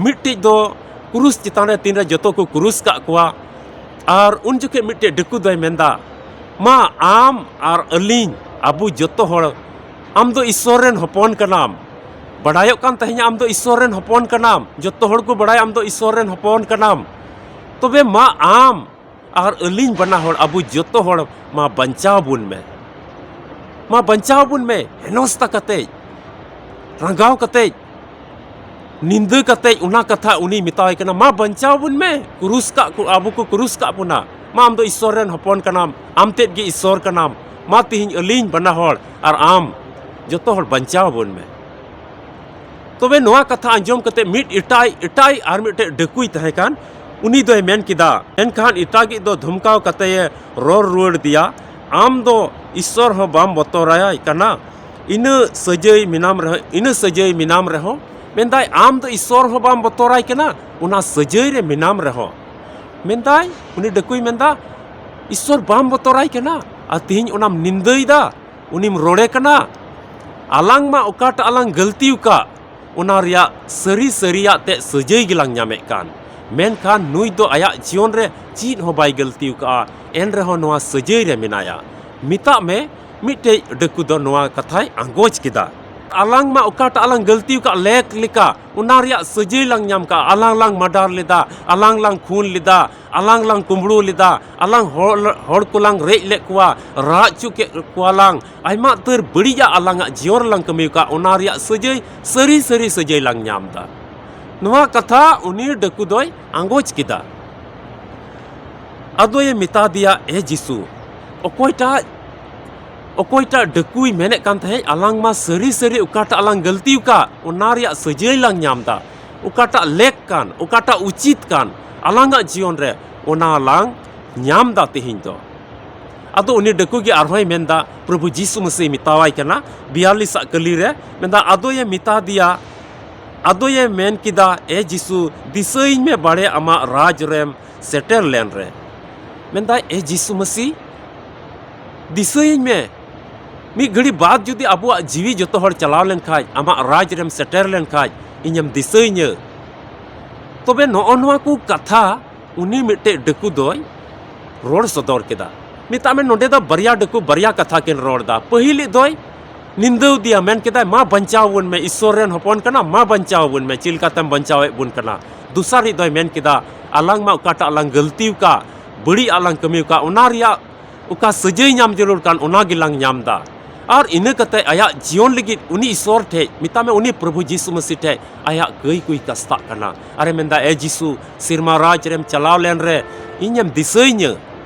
ᱢᱤᱫᱴᱤᱡ ᱫᱚ ᱠᱨᱩᱥ ᱪᱮᱛᱟᱱ ᱨᱮ ᱛᱤᱱᱨᱮ ᱡᱚᱛᱚ ᱠᱚ ᱠᱨᱩᱥ ᱠᱟᱜ ᱠᱚᱣᱟ, ᱟᱨ ᱩᱱ ᱡᱚᱠᱷᱮᱡ ᱢᱤᱫᱴᱮᱡ ᱰᱟᱹᱠᱩ ᱫᱚᱭ ᱢᱮᱱᱫᱟ, "ᱢᱟ, ᱟᱢ ᱟᱨ ᱟᱹᱞᱤᱧ, ᱟᱵᱚ ᱡᱚᱛᱚ ᱦᱚᱲ, ᱟᱢ ᱫᱚ ᱤᱥᱥᱚᱨ ᱨᱮᱱ ᱦᱚᱯᱚᱱ ᱠᱟᱱᱟᱢ, ᱵᱟᱰᱟᱭᱚᱜ ᱠᱟᱱ ᱛᱟᱦᱮᱸᱧᱟ ᱟᱢ ᱫᱚ ᱤᱥᱥᱚᱨ ᱨᱮᱱ ᱦᱚᱯᱚᱱ ᱠᱟᱱᱟᱢ, ᱡᱚᱛᱚ ᱦᱚᱲ ᱠᱚ ᱵᱟᱰᱟᱭᱟ ᱟᱢ ᱫᱚ ᱤᱥᱥᱚᱨ ᱨᱮᱱ ᱦᱚᱯᱚᱱ ᱠᱟᱱᱟᱢ, ᱛᱚᱵᱮ ᱢᱟ ᱟᱢ ᱟᱨ ᱟᱹᱞᱤᱧ ᱵᱟᱱᱟ ᱦᱚᱲ, ᱟᱵᱚ ᱡᱚᱛᱚ ᱦᱚᱲ ᱢᱟ ᱵᱟᱧᱪᱟᱣ ᱵᱚᱱ ᱢᱮ, ᱢᱟ ᱵᱟᱧᱪᱟᱣ ᱵᱚᱱ ᱢᱮ, ᱦᱮᱱᱚᱥᱛᱟ ᱠᱟᱛᱮᱡ, ᱨᱟᱸᱜᱟᱣ ᱠᱟᱛᱮᱡ, ᱱᱤᱸᱫᱟᱹ ᱠᱟᱛᱮᱡ ᱚᱱᱟ ᱠᱟᱛᱷᱟ ᱩᱱᱤ ᱢᱮᱛᱟᱣᱟᱭ ᱠᱟᱱᱟ, ᱢᱟ ᱵᱟᱧᱪᱟᱣ ᱵᱚᱱ ᱢᱮ, ᱠᱨᱩᱥ ᱠᱟᱜ ᱠᱚ, ᱟᱵᱚ ᱠᱚ ᱠᱨᱩᱥ ᱠᱟᱜ ᱵᱚᱱᱟ, ᱢᱟ ᱟᱢ ᱫᱚ ᱤᱥᱥᱚᱨ ᱨᱮᱱ ᱦᱚᱯᱚᱱ ᱠᱟᱱᱟᱢ, ᱟᱢ ᱛᱮᱫ ᱜᱮ ᱤᱥᱥᱚᱨ ᱠᱟᱱᱟᱢ, ᱢᱟ ᱛᱤᱦᱤᱧ ᱟᱹᱞᱤᱧ ᱵᱟᱱᱟ ᱦᱚᱲ ᱟᱨ ᱟᱢ ᱡᱚᱛᱚ ᱦᱚᱲ ᱵᱟᱧᱪᱟᱣ ᱵᱚᱱ ᱢᱮ᱾ ᱛᱚᱵᱮ ᱱᱚᱣᱟ ᱠᱟᱛᱷᱟ ᱟᱸᱡᱚᱢ ᱠᱟᱛᱮ ᱢᱤᱫ ᱮᱴᱟᱜ, ᱮᱴᱟᱜ ᱟᱨ ᱢᱤᱫᱴᱮᱡ ᱰᱟᱹᱠᱩᱭ ᱛᱟᱦᱮᱸ ᱠᱟᱱ, ᱩᱱᱤ ᱫᱚᱭ ᱢᱮᱱ ᱠᱮᱫᱟ, ᱢᱮᱱᱠᱷᱟᱱ ᱮᱴᱟᱜᱤᱡ ᱫᱚ ᱫᱷᱚᱢᱠᱟᱣ ᱠᱟᱛᱮᱭ ᱨᱚᱲ ᱨᱩᱣᱟᱹᱲ ᱫᱮᱭᱟ, "ᱟᱢ ᱫᱚ ᱤᱥᱥᱚᱨ ᱦᱚᱸ ᱵᱟᱢ ᱵᱚᱛᱚᱨᱟᱭ ᱠᱟᱱᱟ, ᱤᱱᱟᱹ ᱥᱟᱹᱡᱟᱹᱭ ᱢᱮᱱᱟᱢ ᱨᱮᱦᱚᱸ, ᱤᱱᱟᱹ ᱥᱟᱹᱡᱟᱹᱭ ᱢᱮᱱᱟᱢ ᱨᱮᱦᱚᱸ", ᱢᱮᱱᱫᱟᱭ, "ᱟᱢ ᱫᱚ ᱤᱥᱥᱚᱨ ᱦᱚᱸ ᱵᱟᱢ ᱵᱚᱛᱚᱨᱟᱭ ᱠᱟᱱᱟ, ᱚᱱᱟ ᱥᱟᱹᱡᱟᱹᱭ ᱨᱮ ᱢᱮᱱᱟᱢ ᱨᱮᱦᱚᱸ", ᱢᱮᱱᱫᱟᱭ, ᱩᱱᱤ ᱰᱟᱹᱠᱩᱭ ᱢᱮᱱᱫᱟ, "ᱤᱥᱥᱚᱨ ᱵᱟᱢ ᱵᱚᱛᱚᱨᱟᱭ ᱠᱟᱱᱟ, ᱟᱨ ᱛᱤᱦᱤᱧ ᱚᱱᱟᱢ ᱱᱤᱱᱫᱟᱹᱭᱮᱫᱟ, ᱩᱱᱤᱢ ᱨᱚᱲᱮ ᱠᱟᱱᱟ? ᱟᱞᱟᱝ ᱢᱟ ᱚᱠᱟᱴᱟᱜ ᱞᱟᱝ ᱜᱟᱹᱞᱛᱤ ᱟᱠᱟᱫ, ᱚᱱᱟ ᱨᱮᱭᱟᱜ ᱥᱟᱹᱨᱤ ᱥᱟᱹᱨᱤᱭᱟᱜ ᱛᱮ ᱥᱟᱹᱡᱟᱹᱭ ᱜᱮᱞᱟᱝ ᱧᱟᱢᱮᱫ ᱠᱟᱱ, ᱢᱮᱱᱠᱷᱟᱱ ᱱᱩᱭ ᱫᱚ ᱟᱭᱟᱜ ᱡᱤᱭᱚᱱ ᱨᱮ ᱪᱮᱫ ᱦᱚᱸ ᱵᱟᱭ ᱜᱟᱹᱞᱛᱤ ᱟᱠᱟᱫᱼᱟ, ᱮᱱ ᱨᱮᱦᱚᱸ ᱱᱚᱣᱟ ᱥᱟᱹᱡᱟᱹᱭ ᱨᱮ ᱢᱮᱱᱟᱭᱟ᱾ ᱢᱮᱛᱟᱜ ᱢᱮ, ᱢᱤᱫᱴᱮᱡ ᱰᱟᱹᱠᱩ ᱫᱚ ᱱᱚᱣᱟ ᱠᱟᱛᱷᱟᱭ ᱟᱸᱜᱚᱪ ᱠᱮᱫᱟ, ᱟᱞᱟᱝ ᱢᱟ ᱚᱠᱟᱴᱟᱜ ᱞᱟᱝ ᱜᱟᱹᱞᱛᱤ ᱟᱠᱟᱫ ᱞᱮᱠ ᱞᱮᱠᱟ, ᱚᱱᱟ ᱨᱮᱭᱟᱜ ᱥᱟᱹᱡᱟᱹᱭ ᱞᱟᱝ ᱧᱟᱢ ᱠᱟᱜᱼᱟ᱾ ᱟᱞᱟᱝ ᱞᱟᱝ ᱢᱟᱰᱟᱨ ᱞᱮᱫᱟ, ᱟᱞᱟᱝ ᱞᱟᱝ ᱠᱷᱩᱱ ᱞᱮᱫᱟ, ᱟᱞᱟᱝ ᱞᱟᱝ ᱠᱩᱢᱵᱽᱲᱩ ᱞᱮᱫᱟ, ᱟᱞᱟᱝ ᱦᱚᱲ, ᱦᱚᱲ ᱠᱚᱞᱟᱝ ᱨᱮᱡ ᱞᱮᱫ ᱠᱚᱣᱟ, ᱨᱟᱜ ᱦᱚᱪᱚ ᱠᱮᱫ ᱠᱚᱣᱟ ᱞᱟᱝ, ᱟᱭᱢᱟ ᱩᱛᱟᱹᱨ ᱵᱟᱹᱲᱤᱡᱟᱜ ᱟᱞᱟᱝᱟᱜ ᱡᱤᱭᱚᱱ ᱨᱮᱞᱟᱝ ᱠᱟᱹᱢᱤ ᱟᱠᱟᱫ, ᱚᱱᱟ ᱨᱮᱭᱟᱜ ᱥᱟᱹᱡᱟᱹᱭ, ᱥᱟᱹᱨᱤ ᱥᱟᱹᱨᱤ ᱥᱟᱹᱡᱟᱹᱭ ᱞᱟᱝ ᱧᱟᱢ ᱮᱫᱟ᱾ ᱱᱚᱣᱟ ᱠᱟᱛᱷᱟ ᱩᱱᱤ ᱰᱟᱹᱠᱩ ᱫᱚᱭ ᱟᱸᱜᱚᱪ ᱠᱮᱫᱟ᱾ ᱟᱫᱚᱭ ᱢᱮᱛᱟ ᱫᱮᱭᱟ, "ᱮ ᱡᱤᱥᱩ, ᱚᱠᱚᱭᱴᱟᱜ, ᱚᱠᱚᱭᱴᱟᱜ ᱰᱟᱹᱠᱩᱭ ᱢᱮᱱᱮᱫ ᱠᱟᱱ ᱛᱟᱦᱮᱸᱫ, ᱟᱞᱟᱝ ᱢᱟ ᱥᱟᱹᱨᱤ ᱥᱟᱹᱨᱤ ᱚᱠᱟᱴᱟᱜ ᱞᱟᱝ ᱜᱟᱹᱞᱛᱤ ᱟᱠᱟᱫ, ᱚᱱᱟ ᱨᱮᱭᱟᱜ ᱥᱟᱹᱡᱟᱹᱭ ᱞᱟᱝ ᱧᱟᱢ ᱮᱫᱟ, ᱚᱠᱟᱴᱟᱜ ᱞᱮᱠ ᱠᱟᱱ, ᱚᱠᱟᱴᱟᱜ ᱩᱪᱤᱛ ᱠᱟᱱ ᱟᱞᱟᱝᱟᱜ ᱡᱤᱭᱚᱱ ᱨᱮ, ᱚᱱᱟ ᱞᱟᱝ ᱧᱟᱢ ᱮᱫᱟ ᱛᱮᱦᱮᱧ ᱫᱚ?" ᱟᱫᱚ ᱩᱱᱤ ᱰᱟᱹᱠᱩ ᱜᱮ ᱟᱨᱦᱚᱸᱭ ᱢᱮᱱᱫᱟ, ᱯᱨᱚᱵᱷᱩ ᱡᱤᱥᱩ ᱢᱟᱹᱥᱤ ᱢᱮᱛᱟᱣᱟᱭ ᱠᱟᱱᱟ, ᱵᱤᱭᱟᱞᱤᱥ ᱟᱜ ᱠᱟᱹᱞᱤ ᱨᱮ ᱢᱮᱱᱫᱟ, ᱟᱫᱚᱭᱮ ᱢᱮᱛᱟ ᱫᱮᱭᱟ, ᱟᱫᱚᱭᱮ ᱢᱮᱱ ᱠᱮᱫᱟ, "ᱮ ᱡᱤᱥᱩ, ᱫᱤᱥᱟᱹᱭᱤᱧ ᱢᱮ ᱵᱟᱲᱮ ᱟᱢᱟᱜ ᱨᱟᱡᱽ ᱨᱮᱢ ᱥᱮᱴᱮᱨ ᱞᱮᱱ ᱨᱮ᱾" ᱢᱮᱱᱫᱟᱭ, "ᱮ ᱡᱤᱥᱩ ᱢᱟᱹᱥᱤ, ᱫᱤᱥᱟᱹᱭᱤᱧ ᱢᱮ, ᱢᱤᱫ ᱜᱷᱟᱹᱲᱤ ᱵᱟᱫ ᱡᱩᱫᱤ ᱟᱵᱚᱣᱟᱜ ᱡᱤᱣᱤ ᱡᱚᱛᱚ ᱦᱚᱲ ᱪᱟᱞᱟᱣ ᱞᱮᱱᱠᱷᱟᱡ, ᱟᱢᱟᱜ ᱨᱟᱡᱽ ᱨᱮᱢ ᱥᱮᱴᱮᱨ ᱞᱮᱱᱠᱷᱟᱡ, ᱤᱧᱮᱢ ᱫᱤᱥᱟᱹᱭᱤᱧᱟᱹ?" ᱛᱚᱵᱮ ᱱᱚᱜᱼᱚ ᱱᱚᱣᱟ ᱠᱚ ᱠᱟᱛᱷᱟ ᱩᱱᱤ ᱢᱤᱫᱴᱮᱡ ᱰᱟᱹᱠᱩ ᱫᱚᱭ ᱨᱚᱲ ᱥᱚᱫᱚᱨ ᱠᱮᱫᱟ᱾ ᱢᱮᱛᱟᱜ ᱢᱮ, ᱱᱚᱰᱮ ᱫᱚ ᱵᱟᱨᱭᱟ ᱰᱟᱹᱠᱩ ᱵᱟᱨᱭᱟ ᱠᱟᱛᱷᱟ ᱠᱤᱱ ᱨᱚᱲ ᱮᱫᱟ᱾ ᱯᱟᱹᱦᱤᱞᱤᱡ ᱫᱚᱭ ᱱᱤᱱᱫᱟᱹᱣ ᱫᱮᱭᱟ, ᱢᱮᱱ ᱠᱮᱫᱟᱭ, "ᱢᱟ ᱵᱟᱧᱪᱟᱣ ᱵᱚᱱ ᱢᱮ, ᱤᱥᱥᱚᱨ ᱨᱮᱱ ᱦᱚᱯᱚᱱ ᱠᱟᱱᱟ, ᱢᱟ ᱵᱟᱧᱪᱟᱣ ᱵᱚᱱ ᱢᱮ, ᱪᱮᱫ ᱞᱮᱠᱟᱛᱮᱢ ᱵᱟᱧᱪᱟᱣᱮᱫ ᱵᱚᱱ ᱠᱟᱱᱟ?" ᱫᱚᱥᱟᱨᱤᱡ ᱫᱚᱭ ᱢᱮᱱ ᱠᱮᱫᱟ, "ᱟᱞᱟᱝ ᱢᱟ ᱚᱠᱟᱴᱟᱜ ᱞᱟᱝ ᱜᱟᱹᱞᱛᱤ ᱟᱠᱟᱫ, ᱵᱟᱹᱲᱤᱡ ᱟᱜ ᱞᱟᱝ ᱠᱟᱹᱢᱤ ᱟᱠᱟᱫ, ᱚᱱᱟ ᱨᱮᱭᱟᱜ ᱚᱠᱟ ᱥᱟᱹᱡᱟᱹᱭ ᱧᱟᱢ ᱡᱟᱹᱨᱩᱲ ᱠᱟᱱ, ᱚᱱᱟ ᱜᱮᱞᱟᱝ ᱧᱟᱢ ᱮᱫᱟ᱾ ᱟᱨ ᱤᱱᱟᱹ ᱠᱟᱛᱮ ᱟᱭᱟᱜ ᱡᱤᱭᱚᱱ ᱞᱟᱹᱜᱤᱫ ᱩᱱᱤ ᱤᱥᱥᱚᱨ ᱴᱷᱮᱡ, ᱢᱮᱛᱟᱜ ᱢᱮ, ᱩᱱᱤ ᱯᱨᱚᱵᱷᱩ ᱡᱤᱥᱩ ᱢᱟᱹᱥᱤ ᱴᱷᱮᱡ ᱟᱭᱟᱜ ᱠᱟᱹᱭ ᱠᱚᱭ ᱠᱟᱥᱛᱟᱜ ᱠᱟᱱᱟ᱾ ᱟᱨᱮ ᱢᱮᱱᱫᱟ, ᱮ ᱡᱤᱥᱩ, ᱥᱮᱨᱢᱟ ᱨᱟᱡᱽ ᱨᱮᱢ ᱪᱟᱞᱟᱣ ᱞᱮᱱ ᱨᱮ ᱤᱧᱮᱢ ᱫᱤᱥᱟᱹᱭᱤᱧᱟᱹ?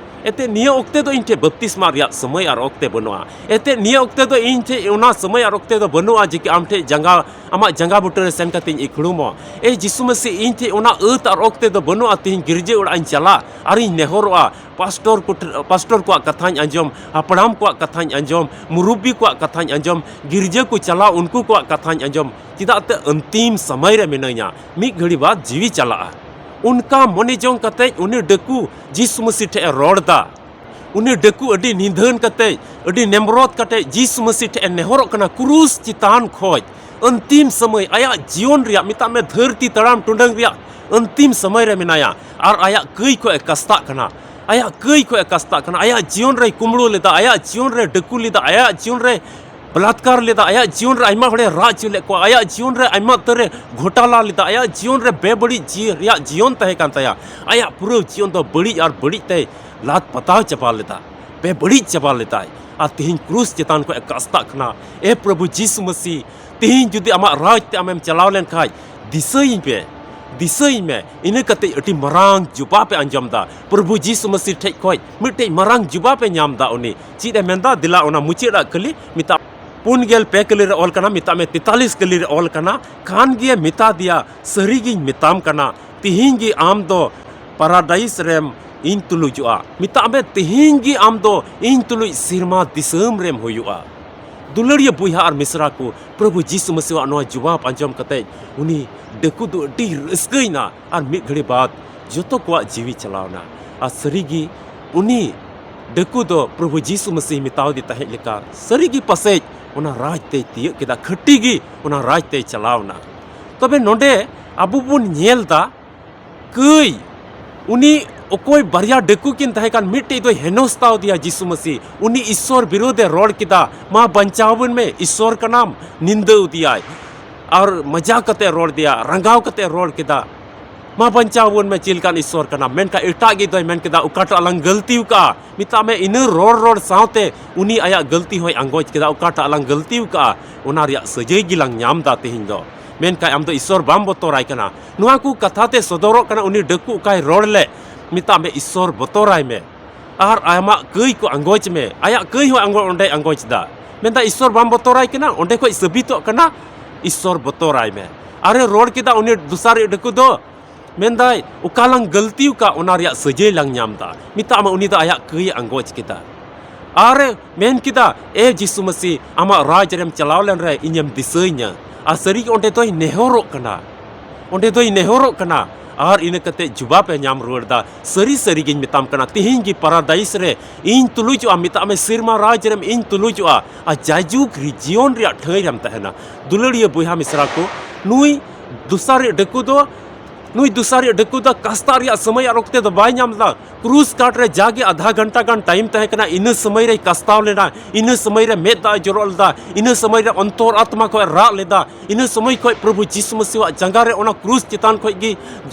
ᱮᱱᱛᱮ ᱱᱤᱭᱟᱹ ᱚᱠᱛᱮ ᱫᱚ ᱤᱧ ᱴᱷᱮᱱ ᱵᱟᱯᱛᱤᱥᱢᱟ ᱨᱮᱭᱟᱜ ᱥᱚᱢᱚᱭ ᱟᱨ ᱚᱠᱛᱮ ᱵᱟᱹᱱᱩᱜᱼᱟ᱾ ᱮᱱᱛᱮ ᱱᱤᱭᱟᱹ ᱚᱠᱛᱮ ᱫᱚ ᱤᱧ ᱴᱷᱮᱱ ᱚᱱᱟ ᱥᱚᱢᱚᱭ ᱟᱨ ᱚᱠᱛᱮ ᱫᱚ ᱵᱟᱹᱱᱩᱜᱼᱟ ᱡᱮ ᱠᱤ ᱟᱢ ᱴᱷᱮᱱ ᱡᱟᱸᱜᱟ, ᱟᱢᱟᱜ ᱡᱟᱸᱜᱟ ᱵᱩᱴᱟᱹ ᱨᱮ ᱥᱮᱱ ᱠᱟᱛᱮᱧ ᱤᱠᱷᱲᱩᱢᱚᱜ᱾ ᱮ ᱡᱤᱥᱩ ᱢᱟᱹᱥᱤ, ᱤᱧ ᱴᱷᱮᱱ ᱚᱱᱟ ᱟᱹᱛ ᱟᱨ ᱚᱠᱛᱮ ᱫᱚ ᱵᱟᱹᱱᱩᱜᱼᱟ᱾ ᱛᱮᱦᱮᱧ ᱜᱤᱨᱡᱟᱹ ᱚᱲᱟᱜ ᱤᱧ ᱪᱟᱞᱟᱜ ᱟᱨᱤᱧ ᱱᱮᱦᱚᱨᱚᱜᱼᱟ, ᱯᱟᱥᱴᱚᱨ ᱠᱚ, ᱯᱟᱥᱴᱚᱨ ᱠᱚᱣᱟᱜ ᱠᱟᱛᱷᱟᱧ ᱟᱸᱡᱚᱢ, ᱦᱟᱯᱲᱟᱢ ᱠᱚᱣᱟᱜ ᱠᱟᱛᱷᱟᱧ ᱟᱸᱡᱚᱢ, ᱢᱩᱨᱩᱵᱵᱤ ᱠᱚᱣᱟᱜ ᱠᱟᱛᱷᱟᱧ ᱟᱸᱡᱚᱢ, ᱜᱤᱨᱡᱟᱹ ᱠᱚ ᱪᱟᱞᱟᱣ ᱩᱱᱠᱩ ᱠᱚᱣᱟᱜ ᱠᱟᱛᱷᱟᱧ ᱟᱸᱡᱚᱢ᱾ ᱪᱮᱫᱟᱜ ᱛᱮ ᱟᱱᱛᱤᱢ ᱥᱚᱢᱚᱭ ᱨᱮ ᱢᱤᱱᱟᱹᱧᱟ, ᱢᱤᱫ ᱜᱷᱟᱹᱲᱤ ᱵᱟᱫ ᱡᱤᱣᱤ ᱪᱟᱞᱟᱜᱼᱟ᱾ ᱚᱱᱠᱟ ᱢᱚᱱᱮ ᱡᱚᱝ ᱠᱟᱛᱮ ᱩᱱᱤ ᱰᱟᱹᱠᱩ ᱡᱤᱥᱩ ᱢᱟᱹᱥᱤ ᱴᱷᱮᱱ ᱮ ᱨᱚᱲ ᱮᱫᱟ᱾ ᱩᱱᱤ ᱰᱟᱹᱠᱩ ᱟᱹᱰᱤ ᱱᱤᱫᱷᱟᱹᱱ ᱠᱟᱛᱮ, ᱟᱹᱰᱤ ᱱᱮᱢᱨᱚᱛ ᱠᱟᱛᱮ ᱡᱤᱥᱩ ᱢᱟᱹᱥᱤ ᱴᱷᱮᱱ ᱮ ᱱᱮᱦᱚᱨᱚᱜ ᱠᱟᱱᱟ ᱠᱨᱩᱥ ᱪᱮᱛᱟᱱ ᱠᱷᱚᱡ᱾ ᱟᱱᱛᱤᱢ ᱥᱚᱢᱚᱭ ᱟᱭᱟᱜ ᱡᱤᱭᱚᱱ ᱨᱮᱭᱟᱜ, ᱢᱮᱛᱟᱜ ᱢᱮ ᱫᱷᱟᱹᱨᱛᱤ ᱛᱟᱲᱟᱢ ᱴᱩᱰᱟᱹᱝ ᱨᱮᱭᱟᱜ ᱟᱱᱛᱤᱢ ᱥᱚᱢᱚᱭ ᱨᱮ ᱢᱮᱱᱟᱭᱟ᱾ ᱟᱨ ᱟᱭᱟᱜ ᱠᱟᱹᱭ ᱠᱷᱚᱡ ᱮ ᱠᱟᱥᱛᱟᱜ ᱠᱟᱱᱟ, ᱟᱭᱟᱜ ᱠᱟᱹᱭ ᱠᱷᱚᱡ ᱮ ᱠᱟᱥᱛᱟᱜ ᱠᱟᱱᱟ᱾ ᱟᱭᱟᱜ ᱡᱤᱭᱚᱱ ᱨᱮᱭ ᱠᱩᱢᱵᱽᱲᱩ ᱞᱮᱫᱟ, ᱟᱭᱟᱜ ᱡᱤᱭᱚᱱ ᱨᱮ ᱰᱟᱹᱠᱩ ᱞᱮᱫᱟ, ᱟᱭᱟᱜ ᱡᱤᱭᱚᱱ ᱨᱮ ᱵᱟᱞᱟᱛᱠᱟᱨ ᱞᱮᱫᱟ, ᱟᱭᱟᱜ ᱡᱤᱭᱚᱱ ᱨᱮ ᱟᱭᱢᱟ ᱦᱚᱲᱮ ᱨᱟᱜ ᱦᱚᱪᱚ ᱞᱮᱫ ᱠᱚᱣᱟ, ᱟᱭᱟᱜ ᱡᱤᱭᱚᱱ ᱨᱮ ᱟᱭᱢᱟ ᱩᱛᱟᱹᱨᱮ ᱜᱷᱚᱴᱟᱞᱟ ᱞᱮᱫᱟ, ᱟᱭᱟᱜ ᱡᱤᱭᱚᱱ ᱨᱮ ᱵᱮᱵᱟᱹᱲᱤᱡ ᱡᱤᱭᱚᱱ ᱨᱮᱭᱟᱜ ᱡᱤᱭᱚᱱ ᱛᱟᱦᱮᱸ ᱠᱟᱱ ᱛᱟᱭᱟ᱾ ᱟᱭᱟᱜ ᱯᱩᱨᱟᱹ ᱡᱤᱭᱚᱱ ᱫᱚ ᱵᱟᱹᱲᱤᱡ ᱟᱨ ᱵᱟᱹᱲᱤᱡ ᱛᱮᱭ ᱞᱟᱫ ᱯᱟᱛᱟᱣ ᱪᱟᱵᱟ ᱞᱮᱫᱟ, ᱵᱮᱵᱟᱹᱲᱤᱡ ᱪᱟᱵᱟ ᱞᱮᱫᱟᱭ᱾ ᱟᱨ ᱛᱮᱦᱮᱧ ᱠᱨᱩᱥ ᱪᱮᱛᱟᱱ ᱠᱷᱚᱱ ᱮ ᱠᱟᱥᱛᱟᱜ ᱠᱟᱱᱟ᱾ ᱮ ᱯᱨᱚᱵᱷᱩ ᱡᱤᱥᱩ ᱢᱟᱹᱥᱤ, ᱛᱮᱦᱮᱧ ᱡᱩᱫᱤ ᱟᱢᱟᱜ ᱨᱟᱡᱽ ᱛᱮ ᱟᱢᱮᱢ ᱪᱟᱞᱟᱣ ᱞᱮᱱᱠᱷᱟᱡ, ᱫᱤᱥᱟᱹᱭᱤᱧ ᱯᱮ, ᱫᱤᱥᱟᱹᱭᱤᱧ ᱢᱮ᱾ ᱤᱱᱟᱹ ᱠᱟᱛᱮ ᱟᱹᱰᱤ ᱢᱟᱨᱟᱝ ᱡᱩᱵᱟᱯ ᱮ ᱟᱸᱡᱚᱢ ᱫᱟ᱾ ᱯᱨᱚᱵᱷᱩ ᱡᱤᱥᱩ ᱢᱟᱹᱥᱤ ᱴᱷᱮᱡ ᱠᱷᱚᱡ ᱢᱤᱫᱴᱮᱡ ᱢᱟᱨᱟᱝ ᱡᱩᱵᱟᱯ ᱮ ᱧᱟᱢ ᱫᱟ᱾ ᱩᱱᱤ ᱪᱮᱫ ᱮ ᱢᱮᱱᱫᱟ? ᱫᱮᱞᱟ ᱚᱱᱟ ᱢᱩᱪᱟᱹᱫ ᱟᱜ ᱠᱷᱟᱹᱞᱤ ᱢᱮᱛᱟᱜ, ᱯᱩᱱ ᱜᱮᱞ ᱯᱮ ᱠᱟᱹᱞᱤ ᱨᱮ ᱚᱞ ᱠᱟᱱᱟ, ᱢᱮᱛᱟᱜ ᱢᱮ ᱛᱮᱛᱟᱞᱤᱥ ᱠᱟᱹᱞᱤ ᱨᱮ ᱚᱞ ᱠᱟᱱᱟ, ᱠᱷᱟᱱ ᱜᱮ ᱢᱮᱛᱟ ᱫᱮᱭᱟ, ᱥᱟᱹᱨᱤ ᱜᱤᱧ ᱢᱮᱛᱟᱢ ᱠᱟᱱᱟ, ᱛᱤᱦᱤᱧ ᱜᱮ ᱟᱢ ᱫᱚ ᱯᱟᱨᱟᱰᱟᱭᱤᱥ ᱨᱮᱢ ᱤᱧ ᱛᱩᱞᱩᱡᱚᱜᱼᱟ᱾ ᱢᱮᱛᱟᱜ ᱢᱮ, ᱛᱤᱦᱤᱧ ᱜᱮ ᱟᱢ ᱫᱚ ᱤᱧ ᱛᱩᱞᱩᱡ ᱥᱮᱨᱢᱟ ᱫᱤᱥᱚᱢ ᱨᱮᱢ ᱦᱩᱭᱩᱜᱼᱟ᱾ ᱫᱩᱞᱟᱹᱲᱤᱭᱟᱹ ᱵᱚᱭᱦᱟ ᱟᱨ ᱢᱤᱥᱨᱟ ᱠᱚ, ᱯᱨᱚᱵᱷᱩ ᱡᱤᱥᱩ ᱢᱟᱹᱥᱤᱣᱟᱜ ᱱᱚᱣᱟ ᱡᱩᱵᱟᱵ ᱟᱸᱡᱚᱢ ᱠᱟᱛᱮ ᱩᱱᱤ ᱰᱟᱹᱠᱩ ᱫᱚ ᱟᱹᱰᱤ ᱨᱟᱹᱥᱠᱟᱹᱭᱮᱱᱟ ᱟᱨ ᱢᱤᱫ ᱜᱷᱟᱹᱲᱤ ᱵᱟᱫ ᱡᱚᱛᱚ ᱠᱚᱣᱟᱜ ᱡᱤᱣᱤ ᱪᱟᱞᱟᱣᱱᱟ᱾ ᱟᱨ ᱥᱟᱹᱨᱤᱜᱮ ᱩᱱᱤ ᱰᱟᱹᱠᱩ ᱫᱚ ᱯᱨᱚᱵᱷᱩ ᱡᱤᱥᱩ ᱢᱟᱹᱥᱤ ᱢᱮᱛᱟᱣ ᱫᱮ ᱛᱟᱦᱮᱸᱫ ᱞᱮᱠᱟ, ᱥᱟᱹᱨᱤᱜᱮ ᱯᱟᱥᱮᱡ ᱚᱱᱟ ᱨᱟᱡᱽ ᱛᱮᱭ ᱛᱤᱭᱟᱹᱜ ᱠᱮᱫᱟ, ᱠᱷᱟᱹᱴᱤ ᱜᱮ ᱚᱱᱟ ᱨᱟᱡᱽ ᱛᱮᱭ ᱪᱟᱞᱟᱣᱱᱟ᱾ ᱛᱚᱵᱮ ᱱᱚᱰᱮ ᱟᱵᱚ ᱵᱚᱱ ᱧᱮᱞ ᱫᱟ, ᱠᱟᱹᱭ, ᱩᱱᱤ ᱚᱠᱚᱭ ᱵᱟᱨᱭᱟ ᱰᱟᱹᱠᱩ ᱠᱤᱱ ᱛᱟᱦᱮᱸ ᱠᱟᱱ, ᱢᱤᱫᱴᱮᱡ ᱫᱚᱭ ᱦᱮᱱᱚᱥᱛᱟᱣ ᱫᱮᱭᱟ ᱡᱤᱥᱩ ᱢᱟᱹᱥᱤ, ᱩᱱᱤ ᱤᱥᱥᱚᱨ ᱵᱤᱨᱳᱫᱷ ᱮ ᱨᱚᱲ ᱠᱮᱫᱟ, "ᱢᱟ ᱵᱟᱧᱪᱟᱣ ᱵᱚᱱ ᱢᱮ, ᱤᱥᱥᱚᱨ ᱠᱟᱱᱟᱢ", ᱱᱤᱱᱫᱟᱹᱣ ᱫᱮᱭᱟᱭ᱾ ᱟᱨ ᱢᱟᱡᱟᱠ ᱠᱟᱛᱮ ᱨᱚᱲ ᱫᱮᱭᱟ, ᱨᱟᱸᱜᱟᱣ ᱠᱟᱛᱮ ᱨᱚᱲ ᱠᱮᱫᱟ, "ᱢᱟ ᱵᱟᱧᱪᱟᱣ ᱵᱚᱱ ᱢᱮ, ᱪᱮᱫ ᱞᱮᱠᱟᱱ ᱤᱥᱥᱚᱨ ᱠᱟᱱᱟᱢ?" ᱢᱮᱱᱠᱷᱟᱱ ᱮᱴᱟᱜ ᱜᱮ ᱫᱚᱭ ᱢᱮᱱ ᱠᱮᱫᱟ, "ᱚᱠᱟᱴᱟᱜ ᱞᱟᱝ ᱜᱟᱹᱞᱛᱤ ᱟᱠᱟᱫᱼᱟ?" ᱢᱮᱛᱟᱜ ᱢᱮ, ᱤᱱᱟᱹ ᱨᱚᱲ ᱨᱚᱲ ᱥᱟᱶᱛᱮ ᱩᱱᱤ ᱟᱭᱟᱜ ᱜᱟᱹᱞᱛᱤ ᱦᱚᱸᱭ ᱟᱸᱜᱚᱪ ᱠᱮᱫᱟ, "ᱚᱠᱟᱴᱟᱜ ᱞᱟᱝ ᱜᱟᱹᱞᱛᱤ ᱟᱠᱟᱫᱼᱟ, ᱚᱱᱟ ᱨᱮᱭᱟᱜ ᱥᱟᱹᱡᱟᱹᱭ ᱜᱮᱞᱟᱝ ᱧᱟᱢ ᱮᱫᱟ ᱛᱮᱦᱮᱧ ᱫᱚ᱾ ᱢᱮᱱᱠᱷᱟᱱ ᱟᱢ ᱫᱚ ᱤᱥᱥᱚᱨ ᱵᱟᱢ ᱵᱚᱛᱚᱨᱟᱭ ᱠᱟᱱᱟ᱾" ᱱᱚᱣᱟ ᱠᱚ ᱠᱟᱛᱷᱟ ᱛᱮ ᱥᱚᱫᱚᱨᱚᱜ ᱠᱟᱱᱟ, ᱩᱱᱤ ᱰᱟᱹᱠᱩ ᱚᱠᱟᱭ ᱨᱚᱲ ᱞᱮᱫ, ᱢᱮᱛᱟᱜ ᱢᱮ, ᱤᱥᱥᱚᱨ ᱵᱚᱛᱚᱨᱟᱭ ᱢᱮ᱾ ᱟᱨ ᱟᱢᱟᱜ ᱠᱟᱹᱭ ᱠᱚ ᱟᱸᱜᱚᱪ ᱢᱮ᱾ ᱟᱭᱟᱜ ᱠᱟᱹᱭ ᱦᱚᱸ ᱟᱸᱜᱚ-, ᱚᱸᱰᱮᱭ ᱟᱸᱜᱚᱪ ᱮᱫᱟ᱾ ᱢᱮᱱᱫᱟ, "ᱤᱥᱥᱚᱨ ᱵᱟᱢ ᱵᱚᱛᱚᱨᱟᱭ ᱠᱟᱱᱟ?" ᱚᱸᱰᱮ ᱠᱷᱚᱡ ᱥᱟᱹᱵᱤᱛᱚᱜ ᱠᱟᱱᱟ, "ᱤᱥᱥᱚᱨ ᱵᱚᱛᱚᱨᱟᱭ ᱢᱮ᱾" ᱟᱨᱮ ᱨᱚᱲ ᱠᱮᱫᱟ ᱩᱱᱤ ᱫᱚᱥᱟᱨ ᱰᱟᱹᱠᱩ ᱫᱚ, ᱢᱮᱱᱫᱟᱭ, "ᱚᱠᱟ ᱞᱟᱝ ᱜᱟᱹᱞᱛᱤ ᱟᱠᱟᱫ, ᱚᱱᱟ ᱨᱮᱭᱟᱜ ᱥᱟᱹᱡᱟᱹᱭ ᱞᱟᱝ ᱧᱟᱢ ᱮᱫᱟ᱾" ᱢᱮᱛᱟᱜ ᱢᱮ, ᱩᱱᱤ ᱫᱚ ᱟᱭᱟᱜ ᱠᱟᱹᱭ ᱟᱸᱜᱚᱪ ᱠᱮᱫᱟ᱾ ᱟᱨᱮ ᱢᱮᱱ ᱠᱮᱫᱟ, "ᱮ ᱡᱤᱥᱩ ᱢᱟᱹᱥᱤ, ᱟᱢᱟᱜ ᱨᱟᱡᱽ ᱨᱮᱢ ᱪᱟᱞᱟᱣ ᱞᱮᱱ ᱨᱮ ᱤᱧᱮᱢ ᱫᱤᱥᱟᱹᱭᱤᱧᱟ᱾" ᱟᱨ ᱥᱟᱹᱨᱤᱜᱮ ᱚᱸᱰᱮ ᱫᱚᱭ ᱱᱮᱦᱚᱨᱚᱜ ᱠᱟᱱᱟ, ᱚᱸᱰᱮ ᱫᱚᱭ ᱱᱮᱦᱚᱨᱚᱜ ᱠᱟᱱᱟ᱾ ᱟᱨ ᱤᱱᱟᱹ ᱠᱟᱛᱮ ᱡᱩᱵᱟᱵ ᱮ ᱧᱟᱢ ᱨᱩᱣᱟᱹᱲ ᱮᱫᱟ, "ᱥᱟᱹᱨᱤ ᱥᱟᱹᱨᱤ ᱜᱤᱧ ᱢᱮᱛᱟᱢ ᱠᱟᱱᱟ, ᱛᱤᱦᱤᱧ ᱜᱮ ᱯᱟᱨᱟᱫᱟᱭᱤᱥ ᱨᱮ ᱤᱧ ᱛᱩᱞᱩᱡᱚᱜᱼᱟ, ᱢᱮᱛᱟᱜ ᱢᱮ ᱥᱮᱨᱢᱟ ᱨᱟᱡᱽ ᱨᱮᱢ ᱤᱧ ᱛᱩᱞᱩᱡᱚᱜᱼᱟ, ᱟᱨ ᱡᱟᱭᱡᱩᱜᱽ ᱨᱤ-, ᱡᱤᱭᱚᱱ ᱨᱮᱭᱟᱜ ᱴᱷᱟᱹᱭ ᱨᱮᱢ ᱛᱟᱦᱮᱱᱟ᱾" ᱫᱩᱞᱟᱹᱲᱤᱭᱟᱹ ᱵᱚᱭᱦᱟ ᱢᱤᱥᱨᱟ ᱠᱚ, ᱱᱩᱭ ᱫᱚᱥᱟᱨᱤᱡ ᱰᱟᱹᱠᱩ ᱫᱚ, ᱱᱩᱭ ᱫᱚᱥᱟᱨᱤᱡ ᱰᱟᱹᱠᱩ ᱫᱚ ᱠᱟᱥᱛᱟ ᱨᱮᱭᱟᱜ ᱥᱚᱢᱚᱭ ᱟᱨ ᱚᱠᱛᱮ ᱫᱚ ᱵᱟᱭ ᱧᱟᱢ ᱞᱮᱫᱟ᱾ ᱠᱨᱩᱥ ᱠᱟᱴ ᱨᱮ ᱡᱟᱜᱮ ᱟᱫᱷᱟ ᱜᱷᱚᱱᱴᱟ ᱜᱟᱱ ᱴᱟᱭᱤᱢ ᱛᱟᱦᱮᱸ ᱠᱟᱱᱟ, ᱤᱱᱟᱹ ᱥᱚᱢᱚᱭ ᱨᱮᱭ ᱠᱟᱥᱛᱟᱣ ᱞᱮᱱᱟ, ᱤᱱᱟᱹ ᱥᱚᱢᱚᱭ ᱨᱮ ᱢᱮᱫ ᱫᱟᱜ ᱮ ᱡᱚᱨᱚ ᱞᱮᱫᱟ, ᱤᱱᱟᱹ ᱥᱚᱢᱚᱭ ᱨᱮ ᱚᱱᱛᱚᱨ ᱟᱛᱢᱟ ᱠᱷᱚᱱ ᱨᱟᱜ ᱞᱮᱫᱟ, ᱤᱱᱟᱹ ᱥᱚᱢᱚᱭ ᱠᱷᱚᱱ ᱯᱨᱚᱵᱷᱩ ᱡᱤᱥᱩ ᱢᱟᱹᱥᱤᱣᱟᱜ ᱡᱟᱸᱜᱟ ᱨᱮ ᱚᱱᱟ ᱠᱨᱩᱥ ᱪᱮᱛᱟᱱ ᱠᱷᱚᱱ ᱜᱮ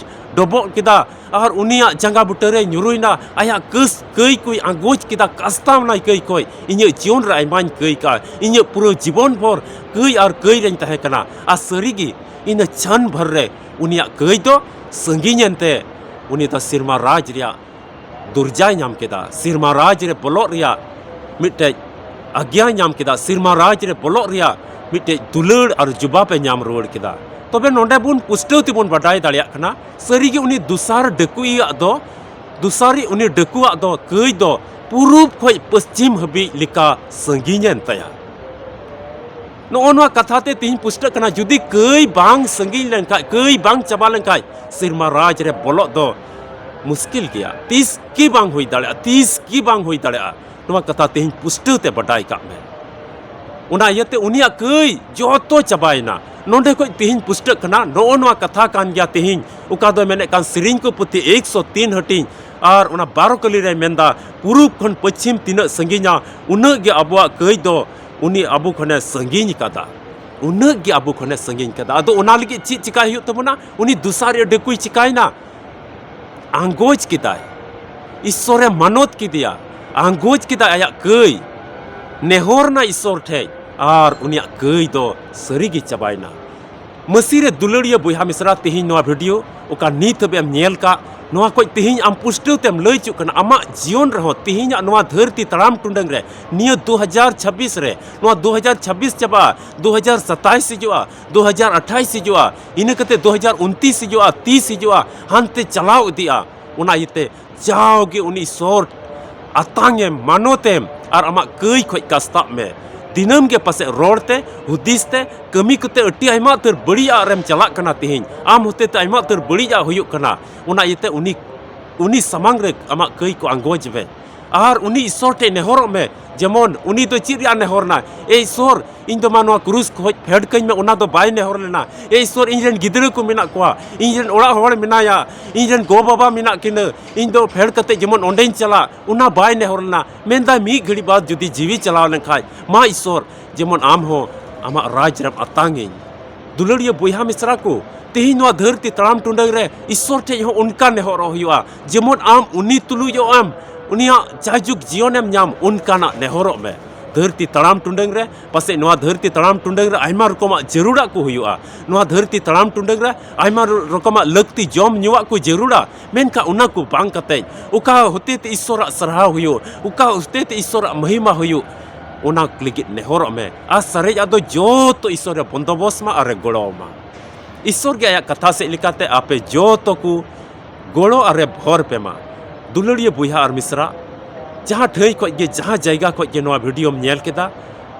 ᱰᱚᱵᱚᱜ ᱠᱮᱫᱟ ᱟᱨ ᱩᱱᱤᱭᱟᱜ ᱡᱟᱸᱜᱟ ᱵᱩᱴᱟᱹ ᱨᱮ ᱧᱩᱨᱩᱭᱱᱟ᱾ ᱟᱭᱟᱜ ᱠᱟᱹᱥ-, ᱠᱟᱹᱭ ᱠᱚᱭ ᱟᱸᱜᱚᱪ ᱠᱮᱫᱟ, ᱠᱟᱥᱛᱟᱣᱱᱟᱭ ᱠᱟᱹᱭ ᱠᱷᱚᱱ, "ᱤᱧᱟᱹᱜ ᱡᱤᱭᱚᱱ ᱨᱮ ᱟᱭᱢᱟᱧ ᱠᱟᱹᱭ ᱠᱟᱜᱼᱟ, ᱤᱧᱟᱹᱜ ᱯᱩᱨᱟᱹ ᱡᱤᱵᱚᱱ ᱵᱷᱳᱨ ᱠᱟᱹᱭ ᱟᱨ ᱠᱟᱹᱭ ᱨᱮᱧ ᱛᱟᱦᱮᱸ ᱠᱟᱱᱟ᱾" ᱟᱨ ᱥᱟᱹᱨᱤᱜᱮ ᱤᱱᱟᱹ ᱪᱷᱟᱱ ᱵᱷᱟᱨ ᱨᱮ ᱩᱱᱤᱭᱟᱜ ᱠᱟᱹᱭ ᱫᱚ ᱥᱟᱺᱜᱤᱧ ᱮᱱᱛᱮ ᱩᱱᱤ ᱫᱚ ᱥᱮᱨᱢᱟ ᱨᱟᱡᱽ ᱨᱮᱭᱟᱜ ᱫᱚᱨᱡᱟᱭ ᱧᱟᱢ ᱠᱮᱫᱟ, ᱥᱮᱨᱢᱟ ᱨᱟᱡᱽ ᱨᱮ ᱵᱚᱞᱚᱜ ᱨᱮᱭᱟᱜ ᱢᱤᱫᱴᱮᱡ ᱟᱜᱽᱭᱟᱭ ᱧᱟᱢ ᱠᱮᱫᱟ, ᱥᱮᱨᱢᱟ ᱨᱟᱡᱽ ᱨᱮ ᱵᱚᱞᱚᱜ ᱨᱮᱭᱟᱜ ᱢᱤᱫᱴᱮᱡ ᱫᱩᱞᱟᱹᱲ ᱟᱨ ᱡᱩᱵᱟᱵ ᱮ ᱧᱟᱢ ᱨᱩᱣᱟᱹᱲ ᱠᱮᱫᱟ᱾ ᱛᱚᱵᱮ ᱱᱚᱰᱮ ᱵᱚᱱ ᱯᱩᱥᱴᱟᱹᱣ ᱛᱮᱵᱚᱱ ᱵᱟᱰᱟᱭ ᱫᱟᱲᱮᱭᱟᱜ ᱠᱟᱱᱟ, ᱥᱟᱹᱨᱤᱜᱮ ᱩᱱᱤ ᱫᱚᱥᱟᱨ ᱰᱟᱹᱠᱩᱭᱟᱜ ᱫᱚ, ᱫᱚᱥᱟᱨᱤᱡ ᱩᱱᱤ ᱰᱟᱹᱠᱩᱣᱟᱜ ᱫᱚ, ᱠᱟᱹᱭ ᱫᱚ ᱯᱩᱨᱩᱵ ᱠᱷᱚᱡ ᱯᱚᱥᱪᱤᱢ ᱦᱟᱹᱵᱤᱡ ᱞᱮᱠᱟ ᱥᱟᱺᱜᱤᱧ ᱮᱱ ᱛᱟᱭᱟ᱾ ᱱᱚᱜᱼᱚ ᱱᱚᱣᱟ ᱠᱟᱛᱷᱟ ᱛᱮ ᱛᱤᱦᱤᱧ ᱯᱩᱥᱴᱟᱹᱜ ᱠᱟᱱᱟ, ᱡᱩᱫᱤ ᱠᱟᱹᱭ ᱵᱟᱝ ᱥᱟᱺᱜᱤᱧ ᱞᱮᱱᱠᱷᱟᱡ, ᱠᱟᱹᱭ ᱵᱟᱝ ᱪᱟᱵᱟ ᱞᱮᱱᱠᱷᱟᱡ, ᱥᱮᱨᱢᱟ ᱨᱟᱡᱽ ᱨᱮ ᱵᱚᱞᱚᱜ ᱫᱚ ᱢᱩᱥᱠᱤᱞ ᱜᱮᱭᱟ, ᱛᱤᱥ ᱜᱮ ᱵᱟᱝ ᱦᱩᱭ ᱫᱟᱲᱮᱭᱟᱜᱼᱟ, ᱛᱤᱥ ᱜᱮ ᱵᱟᱝ ᱦᱩᱭ ᱫᱟᱲᱮᱭᱟᱜᱼᱟ᱾ ᱱᱚᱣᱟ ᱠᱟᱛᱷᱟ ᱛᱮᱦᱮᱧ ᱯᱩᱥᱴᱟᱹᱣ ᱛᱮ ᱵᱟᱰᱟᱭ ᱠᱟᱜ ᱢᱮ᱾ ᱚᱱᱟ ᱤᱭᱟᱹᱛᱮ ᱩᱱᱤᱭᱟᱜ ᱠᱟᱹᱭ ᱡᱚᱛᱚ ᱪᱟᱵᱟᱭᱮᱱᱟ᱾ ᱱᱚᱰᱮ ᱠᱷᱚᱡ ᱛᱮᱦᱮᱧ ᱯᱩᱥᱴᱟᱹᱜ ᱠᱟᱱᱟ, ᱱᱚᱜᱼᱚ ᱱᱚᱣᱟ ᱠᱟᱛᱷᱟ ᱠᱟᱱ ᱜᱮᱭᱟ ᱛᱮᱦᱮᱧ, ᱚᱠᱟ ᱫᱚᱭ ᱢᱮᱱᱮᱫ ᱠᱟᱱ ᱥᱮᱨᱮᱧ ᱠᱚ ᱯᱩᱛᱷᱤ ᱮᱠᱥᱚ ᱛᱤᱱ ᱦᱟᱹᱴᱤᱧ ᱟᱨ ᱚᱱᱟ ᱵᱟᱨᱚ ᱠᱟᱹᱞᱤ ᱨᱮᱭ ᱢᱮᱱᱫᱟ, ᱯᱩᱨᱩᱵ ᱠᱷᱚᱱ ᱯᱚᱪᱷᱤᱢ ᱛᱤᱱᱟᱹᱜ ᱥᱟᱺᱜᱤᱧᱟ, ᱩᱱᱟᱹᱜ ᱜᱮ ᱟᱵᱚᱣᱟᱜ ᱠᱟᱹᱭ ᱫᱚ ᱩᱱᱤ ᱟᱵᱚ ᱠᱷᱚᱱᱮ ᱥᱟᱺᱜᱤᱧ ᱠᱟᱫᱟ, ᱩᱱᱟᱹᱜ ᱜᱮ ᱟᱵᱚ ᱠᱷᱚᱱᱮ ᱥᱟᱺᱜᱤᱧ ᱠᱟᱫᱟ᱾ ᱟᱫᱚ ᱚᱱᱟ ᱞᱟᱹᱜᱤᱫ ᱪᱮᱫ ᱪᱤᱠᱟᱭ ᱦᱩᱭᱩᱜ ᱛᱟᱵᱚᱱᱟ? ᱩᱱᱤ ᱫᱚᱥᱟᱨ ᱰᱟᱹᱠᱩᱭ ᱪᱤᱠᱟᱭᱱᱟ? ᱟᱸᱜᱚᱪ ᱠᱮᱫᱟᱭ, ᱤᱥᱥᱚᱨᱮ ᱢᱟᱱᱚᱛ ᱠᱮᱫᱮᱭᱟ, ᱟᱸᱜᱚᱪ ᱠᱮᱫᱟᱭ ᱟᱭᱟᱜ ᱠᱟᱹᱭ, ᱱᱮᱦᱚᱨ ᱱᱟ ᱤᱥᱥᱚᱨ ᱴᱷᱮᱡ, ᱟᱨ ᱩᱱᱤᱭᱟᱜ ᱠᱟᱹᱭ ᱫᱚ ᱥᱟᱹᱨᱤᱜᱮ ᱪᱟᱵᱟᱭᱱᱟ᱾ ᱢᱟᱹᱥᱤ ᱨᱮ ᱫᱩᱞᱟᱹᱲᱤᱭᱟᱹ ᱵᱚᱭᱦᱟ ᱢᱤᱥᱨᱟ, ᱛᱮᱦᱮᱧ ᱱᱚᱣᱟ ᱵᱷᱤᱰᱤᱭᱳ ᱚᱠᱟ ᱱᱤᱛ ᱦᱟᱹᱵᱤᱡ ᱮᱢ ᱧᱮᱞ ᱠᱟᱜ, ᱱᱚᱣᱟ ᱠᱚ ᱛᱮᱦᱮᱧ ᱟᱢ ᱯᱩᱥᱴᱟᱹᱣ ᱛᱮᱢ ᱞᱟᱹᱭ ᱦᱚᱪᱚᱜ ᱠᱟᱱᱟ᱾ ᱟᱢᱟᱜ ᱡᱤᱭᱚᱱ ᱨᱮᱦᱚᱸ ᱛᱮᱦᱮᱧᱟᱜ ᱱᱚᱣᱟ ᱫᱷᱟᱹᱨᱛᱤ ᱛᱟᱲᱟᱢ ᱴᱩᱰᱟᱹᱝ ᱨᱮ, ᱱᱤᱭᱟᱹ ᱫᱩ ᱦᱟᱡᱟᱨ ᱪᱷᱟᱵᱵᱤᱥ ᱨᱮ, ᱱᱚᱣᱟ ᱫᱩ ᱦᱟᱡᱟᱨ ᱪᱷᱟᱵᱵᱤᱥ ᱪᱟᱵᱟᱜᱼᱟ, ᱫᱩ ᱦᱟᱡᱟᱨ ᱥᱟᱛᱟᱭᱤᱥ ᱦᱤᱡᱩᱜᱼᱟ, ᱫᱩ ᱦᱟᱡᱟᱨ ᱟᱴᱷᱟᱭᱤᱥ ᱦᱤᱡᱩᱜᱼᱟ, ᱤᱱᱟᱹ ᱠᱟᱛᱮ ᱫᱩ ᱦᱟᱡᱟᱨ ᱩᱱᱛᱤᱥ ᱦᱤᱡᱩᱜᱼᱟ, ᱛᱤᱥ ᱦᱤᱡᱩᱜᱼᱟ, ᱦᱟᱱᱛᱮ ᱪᱟᱞᱟᱣ ᱤᱫᱤᱜᱼᱟ᱾ ᱚᱱᱟ ᱤᱭᱟᱹᱛᱮ ᱡᱟᱣᱜᱮ ᱩᱱᱤ ᱤᱥᱚᱨ ᱟᱛᱟᱝ ᱮᱢ, ᱢᱟᱱᱚᱛ ᱮᱢ ᱟᱨ ᱟᱢᱟᱜ ᱠᱟᱹᱭ ᱠᱷᱚᱡ ᱠᱟᱥᱛᱟᱜ ᱢᱮ᱾ ᱫᱤᱱᱟᱹᱢ ᱜᱮ ᱯᱟᱥᱮᱡ ᱨᱚᱲ ᱛᱮ, ᱦᱩᱫᱤᱥ ᱛᱮ, ᱠᱟᱹᱢᱤ ᱠᱚᱛᱮ ᱟᱹᱰᱤ ᱟᱭᱢᱟ ᱩᱛᱟᱹᱨ ᱵᱟᱹᱲᱤᱡᱟᱜ ᱨᱮᱢ ᱪᱟᱞᱟᱜ ᱠᱟᱱᱟ᱾ ᱛᱮᱦᱮᱧ ᱟᱢ ᱦᱚᱛᱮ ᱛᱮ ᱟᱭᱢᱟ ᱩᱛᱟᱹᱨ ᱵᱟᱹᱲᱤᱡᱟᱜ ᱦᱩᱭᱩᱜ ᱠᱟᱱᱟ᱾ ᱚᱱᱟ ᱤᱭᱟᱹᱛᱮ ᱩᱱᱤ, ᱩᱱᱤ ᱥᱟᱢᱟᱝ ᱨᱮ ᱟᱢᱟᱜ ᱠᱟᱹᱭ ᱠᱚ ᱟᱸᱜᱚᱡ ᱢᱮ ᱟᱨ ᱩᱱᱤ ᱤᱥᱚᱨ ᱴᱷᱮᱱ ᱱᱮᱦᱚᱨᱚᱜ ᱢᱮ᱾ ᱡᱮᱢᱚᱱ ᱩᱱᱤ ᱫᱚ ᱪᱮᱫ ᱨᱮᱭᱟᱜ ᱱᱮᱦᱚᱨ ᱱᱟᱭ? "ᱮ ᱤᱥᱚᱨ, ᱤᱧ ᱫᱚ ᱢᱟ ᱱᱚᱣᱟ ᱠᱨᱩᱥ ᱠᱷᱚᱡ ᱯᱷᱮᱰ ᱠᱟᱹᱧ ᱢᱮ", ᱚᱱᱟ ᱫᱚ ᱵᱟᱭ ᱱᱮᱦᱚᱨ ᱞᱮᱱᱟ᱾ "ᱮ ᱤᱥᱚᱨ, ᱤᱧ ᱨᱮᱱ ᱜᱤᱫᱽᱨᱟᱹ ᱠᱚ ᱢᱮᱱᱟᱜ ᱠᱚᱣᱟ, ᱤᱧ ᱨᱮᱱ ᱚᱲᱟᱜ ᱦᱚᱲ ᱢᱮᱱᱟᱭᱟ, ᱤᱧ ᱨᱮᱱ ᱜᱚ ᱵᱟᱵᱟ ᱢᱮᱱᱟᱜ ᱠᱤᱱᱟᱹ, ᱤᱧ ᱫᱚ ᱯᱷᱮᱰ ᱠᱟᱛᱮ ᱡᱮᱢᱚᱱ ᱚᱸᱰᱮᱧ ᱪᱟᱞᱟᱜ", ᱚᱱᱟ ᱵᱟᱭ ᱱᱮᱦᱚᱨ ᱞᱮᱱᱟ᱾ ᱢᱮᱱᱫᱟᱭ, ᱢᱤᱫ ᱜᱷᱟᱹᱲᱤᱡ ᱵᱟᱫ ᱡᱩᱫᱤ ᱡᱤᱣᱤ ᱪᱟᱞᱟᱣ ᱞᱮᱱᱠᱷᱟᱡ, ᱢᱟ ᱤᱥᱚᱨ, ᱡᱮᱢᱚᱱ ᱟᱢ ᱦᱚᱸ ᱟᱢᱟᱜ ᱨᱟᱡᱽ ᱨᱮᱢ ᱟᱛᱟᱝ ᱤᱧ᱾ ᱫᱩᱞᱟᱹᱲᱤᱭᱟᱹ ᱵᱚᱭᱦᱟ ᱢᱤᱥᱨᱟ ᱠᱚ, ᱛᱮᱦᱮᱧ ᱱᱚᱣᱟ ᱫᱷᱟᱹᱨᱛᱤ ᱛᱟᱲᱟᱢ ᱴᱩᱰᱟᱹᱝ ᱨᱮ ᱤᱥᱚᱨ ᱴᱷᱮᱡ ᱦᱚᱸ ᱚᱱᱠᱟ ᱱᱮᱦᱚᱨᱚᱜ ᱦᱩᱭᱩᱜᱼᱟ, ᱡᱮᱢᱚᱱ ᱟᱢ ᱩᱱᱤ ᱛᱩᱞᱩᱡᱚᱜ ᱟᱢ, ᱩᱱᱤᱭᱟᱜ ᱡᱟᱭᱡᱩᱜᱽ ᱡᱤᱭᱚᱱᱮᱢ ᱧᱟᱢ, ᱚᱱᱠᱟᱱᱟᱜ ᱱᱮᱦᱚᱨᱚᱜ ᱢᱮ᱾ ᱫᱷᱟᱹᱨᱛᱤ ᱛᱟᱲᱟᱢ ᱴᱩᱰᱟᱹᱝ ᱨᱮ ᱯᱟᱥᱮᱡ ᱱᱚᱣᱟ ᱫᱷᱟᱹᱨᱛᱤ ᱛᱟᱲᱟᱢ ᱴᱩᱰᱟᱹᱝ ᱨᱮ ᱟᱭᱢᱟ ᱨᱚᱠᱚᱢᱟᱜ ᱡᱟᱹᱨᱩᱲᱟᱜ ᱠᱚ ᱦᱩᱭᱩᱜᱼᱟ᱾ ᱱᱚᱣᱟ ᱫᱷᱟᱹᱨᱛᱤ ᱛᱟᱲᱟᱢ ᱴᱩᱰᱟᱹᱝ ᱨᱮ ᱟᱭᱢᱟ ᱨᱚᱠᱚᱢᱟᱜ ᱞᱟᱹᱠᱛᱤ ᱡᱚᱢ ᱧᱩᱣᱟᱜ ᱠᱚ ᱡᱟᱹᱨᱩᱲᱟ᱾ ᱢᱮᱱᱠᱷᱟᱱ ᱚᱱᱟ ᱠᱚ ᱵᱟᱝ ᱠᱟᱛᱮᱡ, ᱚᱠᱟ ᱦᱚᱛᱮ ᱛᱮ ᱤᱥᱚᱨᱟᱜ ᱥᱟᱨᱦᱟᱣ ᱦᱩᱭᱩᱜ, ᱚᱠᱟ ᱦᱚᱛᱮ ᱛᱮ ᱤᱥᱚᱨᱟᱜ ᱢᱚᱦᱤᱢᱟ ᱦᱩᱭᱩᱜ, ᱚᱱᱟ ᱞᱟᱹᱜᱤᱫ ᱱᱮᱦᱚᱨᱚᱜ ᱢᱮ᱾ ᱟᱨ ᱥᱟᱨᱮᱡᱟᱜ ᱫᱚ ᱡᱚᱛᱚ ᱤᱥᱚᱨᱮ ᱵᱚᱱᱫᱚᱵᱚᱥ ᱢᱟ ᱟᱨᱮ ᱜᱚᱲᱚ ᱟᱢᱟ᱾ ᱤᱥᱚᱨ ᱜᱮ ᱟᱭᱟᱜ ᱠᱟᱛᱷᱟ ᱥᱮᱫ ᱞᱮᱠᱟᱛᱮ ᱟᱯᱮ ᱡᱚᱛᱚ ᱠᱚ ᱜᱚᱲᱚ ᱟᱨᱮ ᱵᱷᱚᱨ ᱯᱮ ᱢᱟ᱾ ᱫᱩᱞᱟᱹᱲᱤᱭᱟᱹ ᱵᱚᱭᱦᱟ ᱟᱨ ᱢᱤᱥᱨᱟ, ᱡᱟᱦᱟᱸ ᱴᱷᱟᱹᱭ ᱠᱷᱚᱡ ᱜᱮ, ᱡᱟᱦᱟᱸ ᱡᱟᱭᱜᱟ ᱠᱷᱚᱡ ᱜᱮ ᱱᱚᱣᱟ ᱵᱷᱤᱰᱤᱭᱳᱢ ᱧᱮᱞ ᱠᱮᱫᱟ,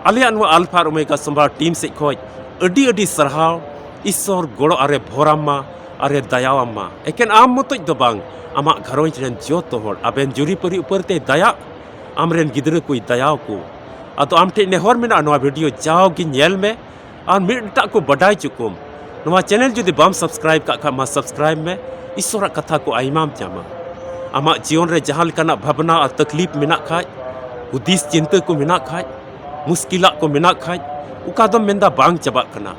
ᱟᱞᱮᱭᱟᱜ ᱱᱚᱣᱟ ᱟᱞᱯᱷᱟ ᱟᱨ ᱳᱢᱮᱜᱟ ᱥᱚᱢᱵᱷᱟᱨ ᱴᱤᱢ ᱥᱮᱫ ᱠᱷᱚᱡ ᱟᱹᱰᱤ ᱟᱹᱰᱤ ᱥᱟᱨᱦᱟᱣ᱾ ᱤᱥᱚᱨ ᱜᱚᱲᱚ ᱟᱨᱮ ᱵᱷᱚᱨᱟᱢ ᱢᱟ, ᱟᱨᱮ ᱫᱟᱭᱟᱣᱟᱢ ᱢᱟ᱾ ᱮᱠᱮᱱ ᱟᱢ ᱢᱚᱛᱚᱡ ᱫᱚ ᱵᱟᱝ, ᱟᱢᱟᱜ ᱜᱷᱟᱨᱚᱸᱡᱽ ᱨᱮᱱ ᱡᱚᱛᱚ ᱦᱚᱲ ᱟᱵᱮᱱ ᱡᱩᱨᱤᱯᱟᱹᱨᱤ ᱩᱯᱟᱹᱨ ᱛᱮᱭ ᱫᱟᱭᱟᱜ, ᱟᱢᱨᱮᱱ ᱜᱤᱫᱽᱨᱟᱹ ᱠᱚᱭ ᱫᱟᱭᱟᱣ ᱠᱚ᱾ ᱟᱫᱚ ᱟᱢ ᱴᱷᱮᱡ ᱱᱮᱦᱚᱨ ᱢᱮᱱᱟᱜᱼᱟ, ᱱᱚᱣᱟ ᱵᱷᱤᱰᱤᱭᱳ ᱡᱟᱣ ᱜᱮ ᱧᱮᱞ ᱢᱮ ᱟᱨ ᱢᱤᱫᱴᱟᱜ ᱠᱚ ᱵᱟᱰᱟᱭ ᱦᱚᱪᱚ ᱠᱚᱢ᱾ ᱱᱚᱣᱟ ᱪᱮᱱᱮᱞ ᱡᱩᱫᱤ ᱵᱟᱢ ᱥᱟᱵᱥᱠᱨᱟᱭᱤᱵ ᱠᱟᱜ ᱠᱷᱟᱡ ᱢᱟ ᱥᱟᱵᱥᱠᱨᱟᱭᱤᱵ ᱢᱮ, ᱤᱥᱚᱨᱟᱜ ᱠᱟᱛᱷᱟ ᱠᱚ ᱟᱭᱢᱟᱢ ᱧᱟᱢᱟ᱾ ᱟᱢᱟᱜ ᱡᱤᱭᱚᱱ ᱨᱮ ᱡᱟᱦᱟᱸ ᱞᱮᱠᱟᱱᱟᱜ ᱵᱷᱟᱵᱽᱱᱟ ᱟᱨ ᱛᱟᱠᱞᱤᱯ ᱢᱮᱱᱟᱜ ᱠᱷᱟᱡ, ᱦᱩᱫᱤᱥ ᱪᱤᱱᱛᱟᱹ ᱠᱚ ᱢᱮᱱᱟᱜ ᱠᱷᱟᱡ, ᱢᱩᱥᱠᱤᱞᱟᱜ ᱠᱚ ᱢᱮᱱᱟᱜ ᱠᱷᱟᱡ, ᱚᱠᱟ ᱫᱚᱢ ᱢᱮᱱᱫᱟ ᱵᱟᱝ ᱪᱟᱵᱟᱜ ᱠᱟᱱᱟ᱾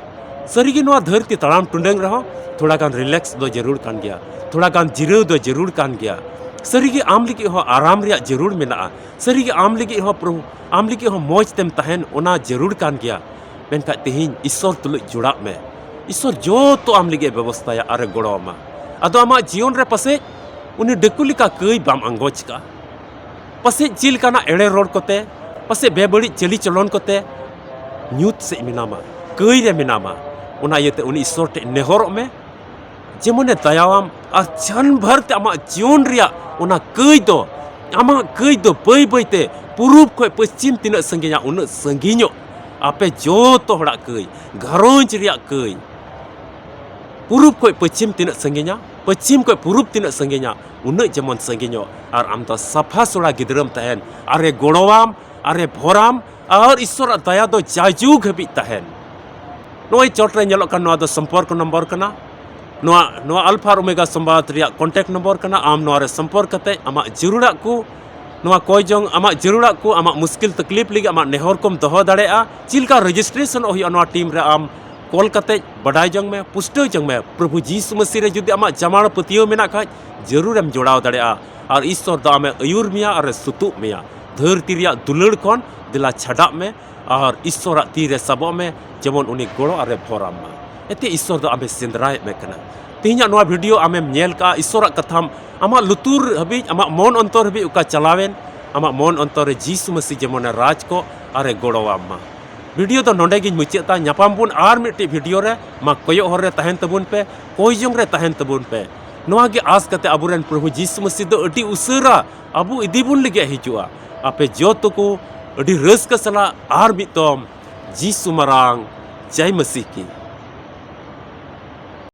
ᱥᱟᱹᱨᱤᱜᱮ ᱱᱚᱣᱟ ᱫᱷᱟᱹᱨᱛᱤ ᱛᱟᱲᱟᱢ ᱴᱩᱰᱟᱹᱝ ᱨᱮᱦᱚᱸ ᱛᱷᱚᱲᱟ ᱜᱟᱱ ᱨᱤᱞᱮᱠᱥ ᱫᱚ ᱡᱟᱹᱨᱩᱲ ᱠᱟᱱ ᱜᱮᱭᱟ, ᱛᱷᱚᱲᱟ ᱜᱟᱱ ᱡᱤᱨᱟᱹᱣ ᱫᱚ ᱡᱟᱹᱨᱩᱲ ᱠᱟᱱ ᱜᱮᱭᱟ᱾ ᱥᱟᱹᱨᱤᱜᱮ ᱟᱢ ᱞᱟᱹᱜᱤᱫ ᱦᱚᱸ ᱟᱨᱟᱢ ᱨᱮᱭᱟᱜ ᱡᱟᱹᱨᱩᱲ ᱢᱮᱱᱟᱜᱼᱟ᱾ ᱥᱟᱹᱨᱤᱜᱮ ᱟᱢ ᱞᱟᱹᱜᱤᱫ ᱦᱚᱸ ᱯᱨᱚᱵᱷᱩ, ᱟᱢ ᱞᱟᱹᱜᱤᱫ ᱦᱚᱸ ᱢᱚᱡᱽ ᱛᱮᱢ ᱛᱟᱦᱮᱱ, ᱚᱱᱟ ᱡᱟᱹᱨᱩᱲ ᱠᱟᱱ ᱜᱮᱭᱟ᱾ ᱢᱮᱱᱠᱷᱟᱡ ᱛᱮᱦᱮᱧ ᱤᱥᱚᱨ ᱛᱩᱞᱩᱡ ᱡᱚᱲᱟᱜ ᱢᱮ᱾ ᱤᱥᱚᱨ ᱡᱚᱛᱚ ᱟᱢ ᱞᱟᱹᱜᱤᱫ ᱮ ᱵᱮᱵᱚᱥᱛᱷᱟᱭᱟ ᱟᱨᱮ ᱜᱚᱲᱚ ᱟᱢᱟ᱾ ᱟᱫᱚ ᱟᱢᱟᱜ ᱡᱤᱭᱚᱱ ᱨᱮ ᱯᱟᱥᱮᱡ ᱩᱱᱤ ᱰᱟᱹᱠᱩ ᱞᱮᱠᱟ ᱠᱟᱹᱭ ᱵᱟᱢ ᱟᱸᱜᱚᱪ ᱠᱟᱜᱼᱟ᱾ ᱯᱟᱥᱮᱡ ᱪᱮᱫ ᱞᱮᱠᱟᱱᱟᱜ ᱮᱲᱮ ᱨᱚᱲ ᱠᱚᱛᱮ, ᱯᱟᱥᱮᱡ ᱵᱮᱵᱟᱹᱲᱤᱡ ᱪᱟᱹᱞᱤ ᱪᱚᱞᱚᱱ ᱠᱚᱛᱮ ᱧᱩᱛ ᱥᱮᱫ ᱢᱮᱱᱟᱢᱟ, ᱠᱟᱹᱭ ᱨᱮ ᱢᱮᱱᱟᱢᱟ᱾ ᱚᱱᱟ ᱤᱭᱟᱹᱛᱮ ᱩᱱᱤ ᱤᱥᱥᱚᱨ ᱴᱷᱮᱱ ᱱᱮᱦᱚᱨᱚᱜ ᱢᱮ, ᱡᱮᱢᱚᱱᱮ ᱫᱟᱭᱟᱣᱟᱢ, ᱟᱨ ᱡᱷᱟᱱ ᱵᱷᱟᱨ ᱛᱮ ᱟᱢᱟᱜ ᱡᱤᱭᱚᱱ ᱨᱮᱭᱟᱜ ᱚᱱᱟ ᱠᱟᱹᱭ ᱫᱚ, ᱟᱢᱟᱜ ᱠᱟᱹᱭ ᱫᱚ ᱵᱟᱹᱭ ᱵᱟᱹᱭ ᱛᱮ ᱯᱩᱨᱩᱵ ᱠᱷᱚᱱ ᱯᱚᱪᱷᱤᱢ ᱛᱤᱱᱟᱹᱜ ᱥᱟᱺᱜᱤᱧᱟ, ᱩᱱᱟᱹᱜ ᱥᱟᱺᱜᱤᱧᱚᱜ᱾ ᱟᱯᱮ ᱡᱚᱛᱚ ᱦᱚᱲᱟᱜ ᱠᱟᱹᱭ, ᱜᱷᱟᱨᱚᱸᱡᱽ ᱨᱮᱭᱟᱜ ᱠᱟᱹᱭ, ᱯᱩᱨᱩᱵ ᱠᱷᱚᱱ ᱯᱚᱪᱷᱤᱢ ᱛᱤᱱᱟᱹᱜ ᱥᱟᱺᱜᱤᱧᱟ, ᱯᱚᱪᱷᱤᱢ ᱠᱷᱚᱱ ᱯᱩᱨᱩᱵ ᱛᱤᱱᱟᱹᱜ ᱥᱟᱺᱜᱤᱧᱟ, ᱩᱱᱟᱹᱜ ᱡᱮᱢᱚᱱ ᱥᱟᱺᱜᱤᱧᱚᱜ᱾ ᱟᱨ ᱟᱢ ᱫᱚ ᱥᱟᱯᱷᱟ ᱥᱩᱲᱟ ᱜᱤᱫᱽᱨᱟᱹᱢ ᱛᱟᱦᱮᱱ, ᱟᱨᱮ ᱜᱚᱲᱚᱣᱟᱢ, ᱟᱨᱮ ᱵᱷᱚᱨᱟᱢ, ᱟᱨ ᱤᱥᱥᱚᱨᱟᱜ ᱫᱟᱭᱟ ᱫᱚ ᱡᱟᱭᱡᱩᱜᱽ ᱦᱟᱹᱵᱤᱡ ᱛᱟᱦᱮᱱ᱾ ᱱᱚᱜᱼᱚᱭ ᱪᱚᱴ ᱨᱮ ᱧᱮᱞᱚᱜ ᱠᱟᱱ ᱱᱚᱣᱟ ᱫᱚ ᱥᱚᱢᱯᱚᱨᱠ ᱱᱚᱢᱵᱚᱨ ᱠᱟᱱᱟ᱾ ᱱᱚᱣᱟ, ᱱᱚᱣᱟ ᱟᱞᱯᱷᱟ ᱟᱨ ᱳᱢᱮᱜᱟ ᱥᱚᱢᱵᱟᱫ ᱨᱮᱭᱟᱜ ᱠᱚᱱᱴᱮᱠᱴ ᱱᱚᱢᱵᱚᱨ ᱠᱟᱱᱟ᱾ ᱟᱢ ᱱᱚᱣᱟ ᱨᱮ ᱥᱚᱢᱯᱚᱨᱠ ᱠᱟᱛᱮ ᱟᱢᱟᱜ ᱡᱟᱹᱨᱩᱲᱟᱜ ᱠᱚ, ᱱᱚᱣᱟ ᱠᱚᱭ ᱡᱚᱝ, ᱟᱢᱟᱜ ᱡᱟᱹᱨᱩᱲᱟᱜ ᱠᱚ, ᱟᱢᱟᱜ ᱢᱩᱥᱠᱤᱞ ᱛᱟᱠᱞᱤᱯ ᱞᱟᱹᱜᱤᱫ ᱟᱢᱟᱜ ᱱᱮᱦᱚᱨ ᱠᱚᱢ ᱫᱚᱦᱚ ᱫᱟᱲᱮᱭᱟᱜᱼᱟ᱾ ᱪᱮᱫ ᱞᱮᱠᱟ ᱨᱮᱡᱤᱥᱴᱨᱮᱥᱚᱱᱚᱜ ᱦᱩᱭᱩᱜᱼᱟ ᱱᱚᱣᱟ ᱴᱤᱢ ᱨᱮ, ᱟᱢ ᱠᱚᱞ ᱠᱟᱛᱮ ᱵᱟᱰᱟᱭ ᱡᱚᱝ ᱢᱮ, ᱯᱩᱥᱴᱟᱹᱣ ᱡᱚᱝ ᱢᱮ᱾ ᱯᱨᱚᱵᱷᱩ ᱡᱤᱥᱩ ᱢᱟᱹᱥᱤ ᱨᱮ ᱡᱩᱫᱤ ᱟᱢᱟᱜ ᱡᱟᱢᱟᱲ ᱯᱟᱹᱛᱭᱟᱹᱣ ᱢᱮᱱᱟᱜ ᱠᱷᱟᱡ, ᱡᱟᱹᱨᱩᱲᱮᱢ ᱡᱚᱲᱟᱣ ᱫᱟᱲᱮᱭᱟᱜᱼᱟ᱾ ᱟᱨ ᱤᱥᱥᱚᱨ ᱫᱚ ᱟᱢᱮ ᱟᱹᱭᱩᱨ ᱢᱮᱭᱟ ᱟᱨᱮ ᱥᱩᱛᱩᱜ ᱢᱮᱭᱟ᱾ ᱫᱷᱟᱹᱨᱛᱤ ᱨᱮᱭᱟᱜ ᱫᱩᱞᱟᱹᱲ ᱠᱷᱚᱱ ᱫᱮᱞᱟ ᱪᱷᱟᱰᱟᱜ ᱢᱮ ᱟᱨ ᱤᱥᱥᱚᱨᱟᱜ ᱛᱤ ᱨᱮ ᱥᱟᱵᱚᱜ ᱢᱮ, ᱡᱮᱢᱚᱱ ᱩᱱᱤ ᱜᱚᱲᱚ ᱟᱨᱮ ᱵᱷᱚᱨᱟᱢ ᱢᱟ᱾ ᱮᱱᱛᱮ ᱤᱥᱥᱚᱨ ᱫᱚ ᱟᱢᱮ ᱥᱮᱸᱫᱽᱨᱟᱭᱮᱫ ᱢᱮ ᱠᱟᱱᱟ᱾ ᱛᱮᱦᱮᱧᱟᱜ ᱱᱚᱣᱟ ᱵᱷᱤᱰᱤᱭᱳ ᱟᱢᱮᱢ ᱧᱮᱞ ᱠᱟᱜᱼᱟ, ᱤᱥᱥᱚᱨᱟᱜ ᱠᱟᱛᱷᱟᱢ ᱟᱢᱟᱜ ᱞᱩᱛᱩᱨ ᱦᱟᱹᱵᱤᱡ, ᱟᱢᱟᱜ ᱢᱚᱱ ᱚᱱᱛᱚᱨ ᱦᱟᱹᱵᱤᱡ ᱚᱠᱟ ᱪᱟᱞᱟᱣᱮᱱ, ᱟᱢᱟᱜ ᱢᱚᱱ ᱚᱱᱛᱚᱨ ᱨᱮ ᱡᱤᱥᱩ ᱢᱟᱹᱥᱤ ᱡᱮᱢᱚᱱᱮ ᱨᱟᱡᱽ ᱠᱚ ᱟᱨᱮ ᱜᱚᱲᱚᱣᱟᱢ ᱢᱟ᱾ ᱵᱷᱤᱰᱤᱭᱳ ᱫᱚ ᱱᱚᱰᱮ ᱜᱤᱧ ᱢᱩᱪᱟᱹᱫ ᱫᱟ᱾ ᱧᱟᱯᱟᱢ ᱵᱚᱱ ᱟᱨ ᱢᱤᱫᱴᱤᱡ ᱵᱷᱤᱰᱤᱭᱳ ᱨᱮ᱾ ᱢᱟ ᱠᱚᱭᱚᱜ ᱦᱚᱨ ᱨᱮ ᱛᱟᱦᱮᱱ ᱛᱟᱵᱚᱱ ᱯᱮ, ᱠᱚᱭ ᱡᱚᱝ ᱨᱮ ᱛᱟᱦᱮᱱ ᱛᱟᱵᱚᱱ ᱯᱮ᱾ ᱱᱚᱣᱟ ᱜᱮ ᱟᱸᱥ ᱠᱟᱛᱮ ᱟᱵᱚᱨᱮᱱ ᱯᱨᱚᱵᱷᱩ ᱡᱤᱥᱩ ᱢᱟᱹᱥᱤ ᱫᱚ ᱟᱹᱰᱤ ᱩᱥᱟᱹᱨᱟ ᱟᱵᱚ ᱤᱫᱤ ᱵᱚᱱ ᱞᱟᱹᱜᱤᱫ ᱦᱤᱡᱩᱜᱼᱟ᱾ ᱟᱯᱮ ᱡᱚᱛᱚ ᱠᱚ ᱟᱹᱰᱤ ᱨᱟᱹᱥᱠᱟᱹ ᱥᱟᱞᱟᱜ ᱟᱨ ᱢᱤᱫ ᱫᱚᱢ ᱡᱤᱥᱩ ᱢᱟᱨᱟᱝ ᱡᱟᱭ ᱢᱟᱹᱥᱤ ᱠᱤ᱾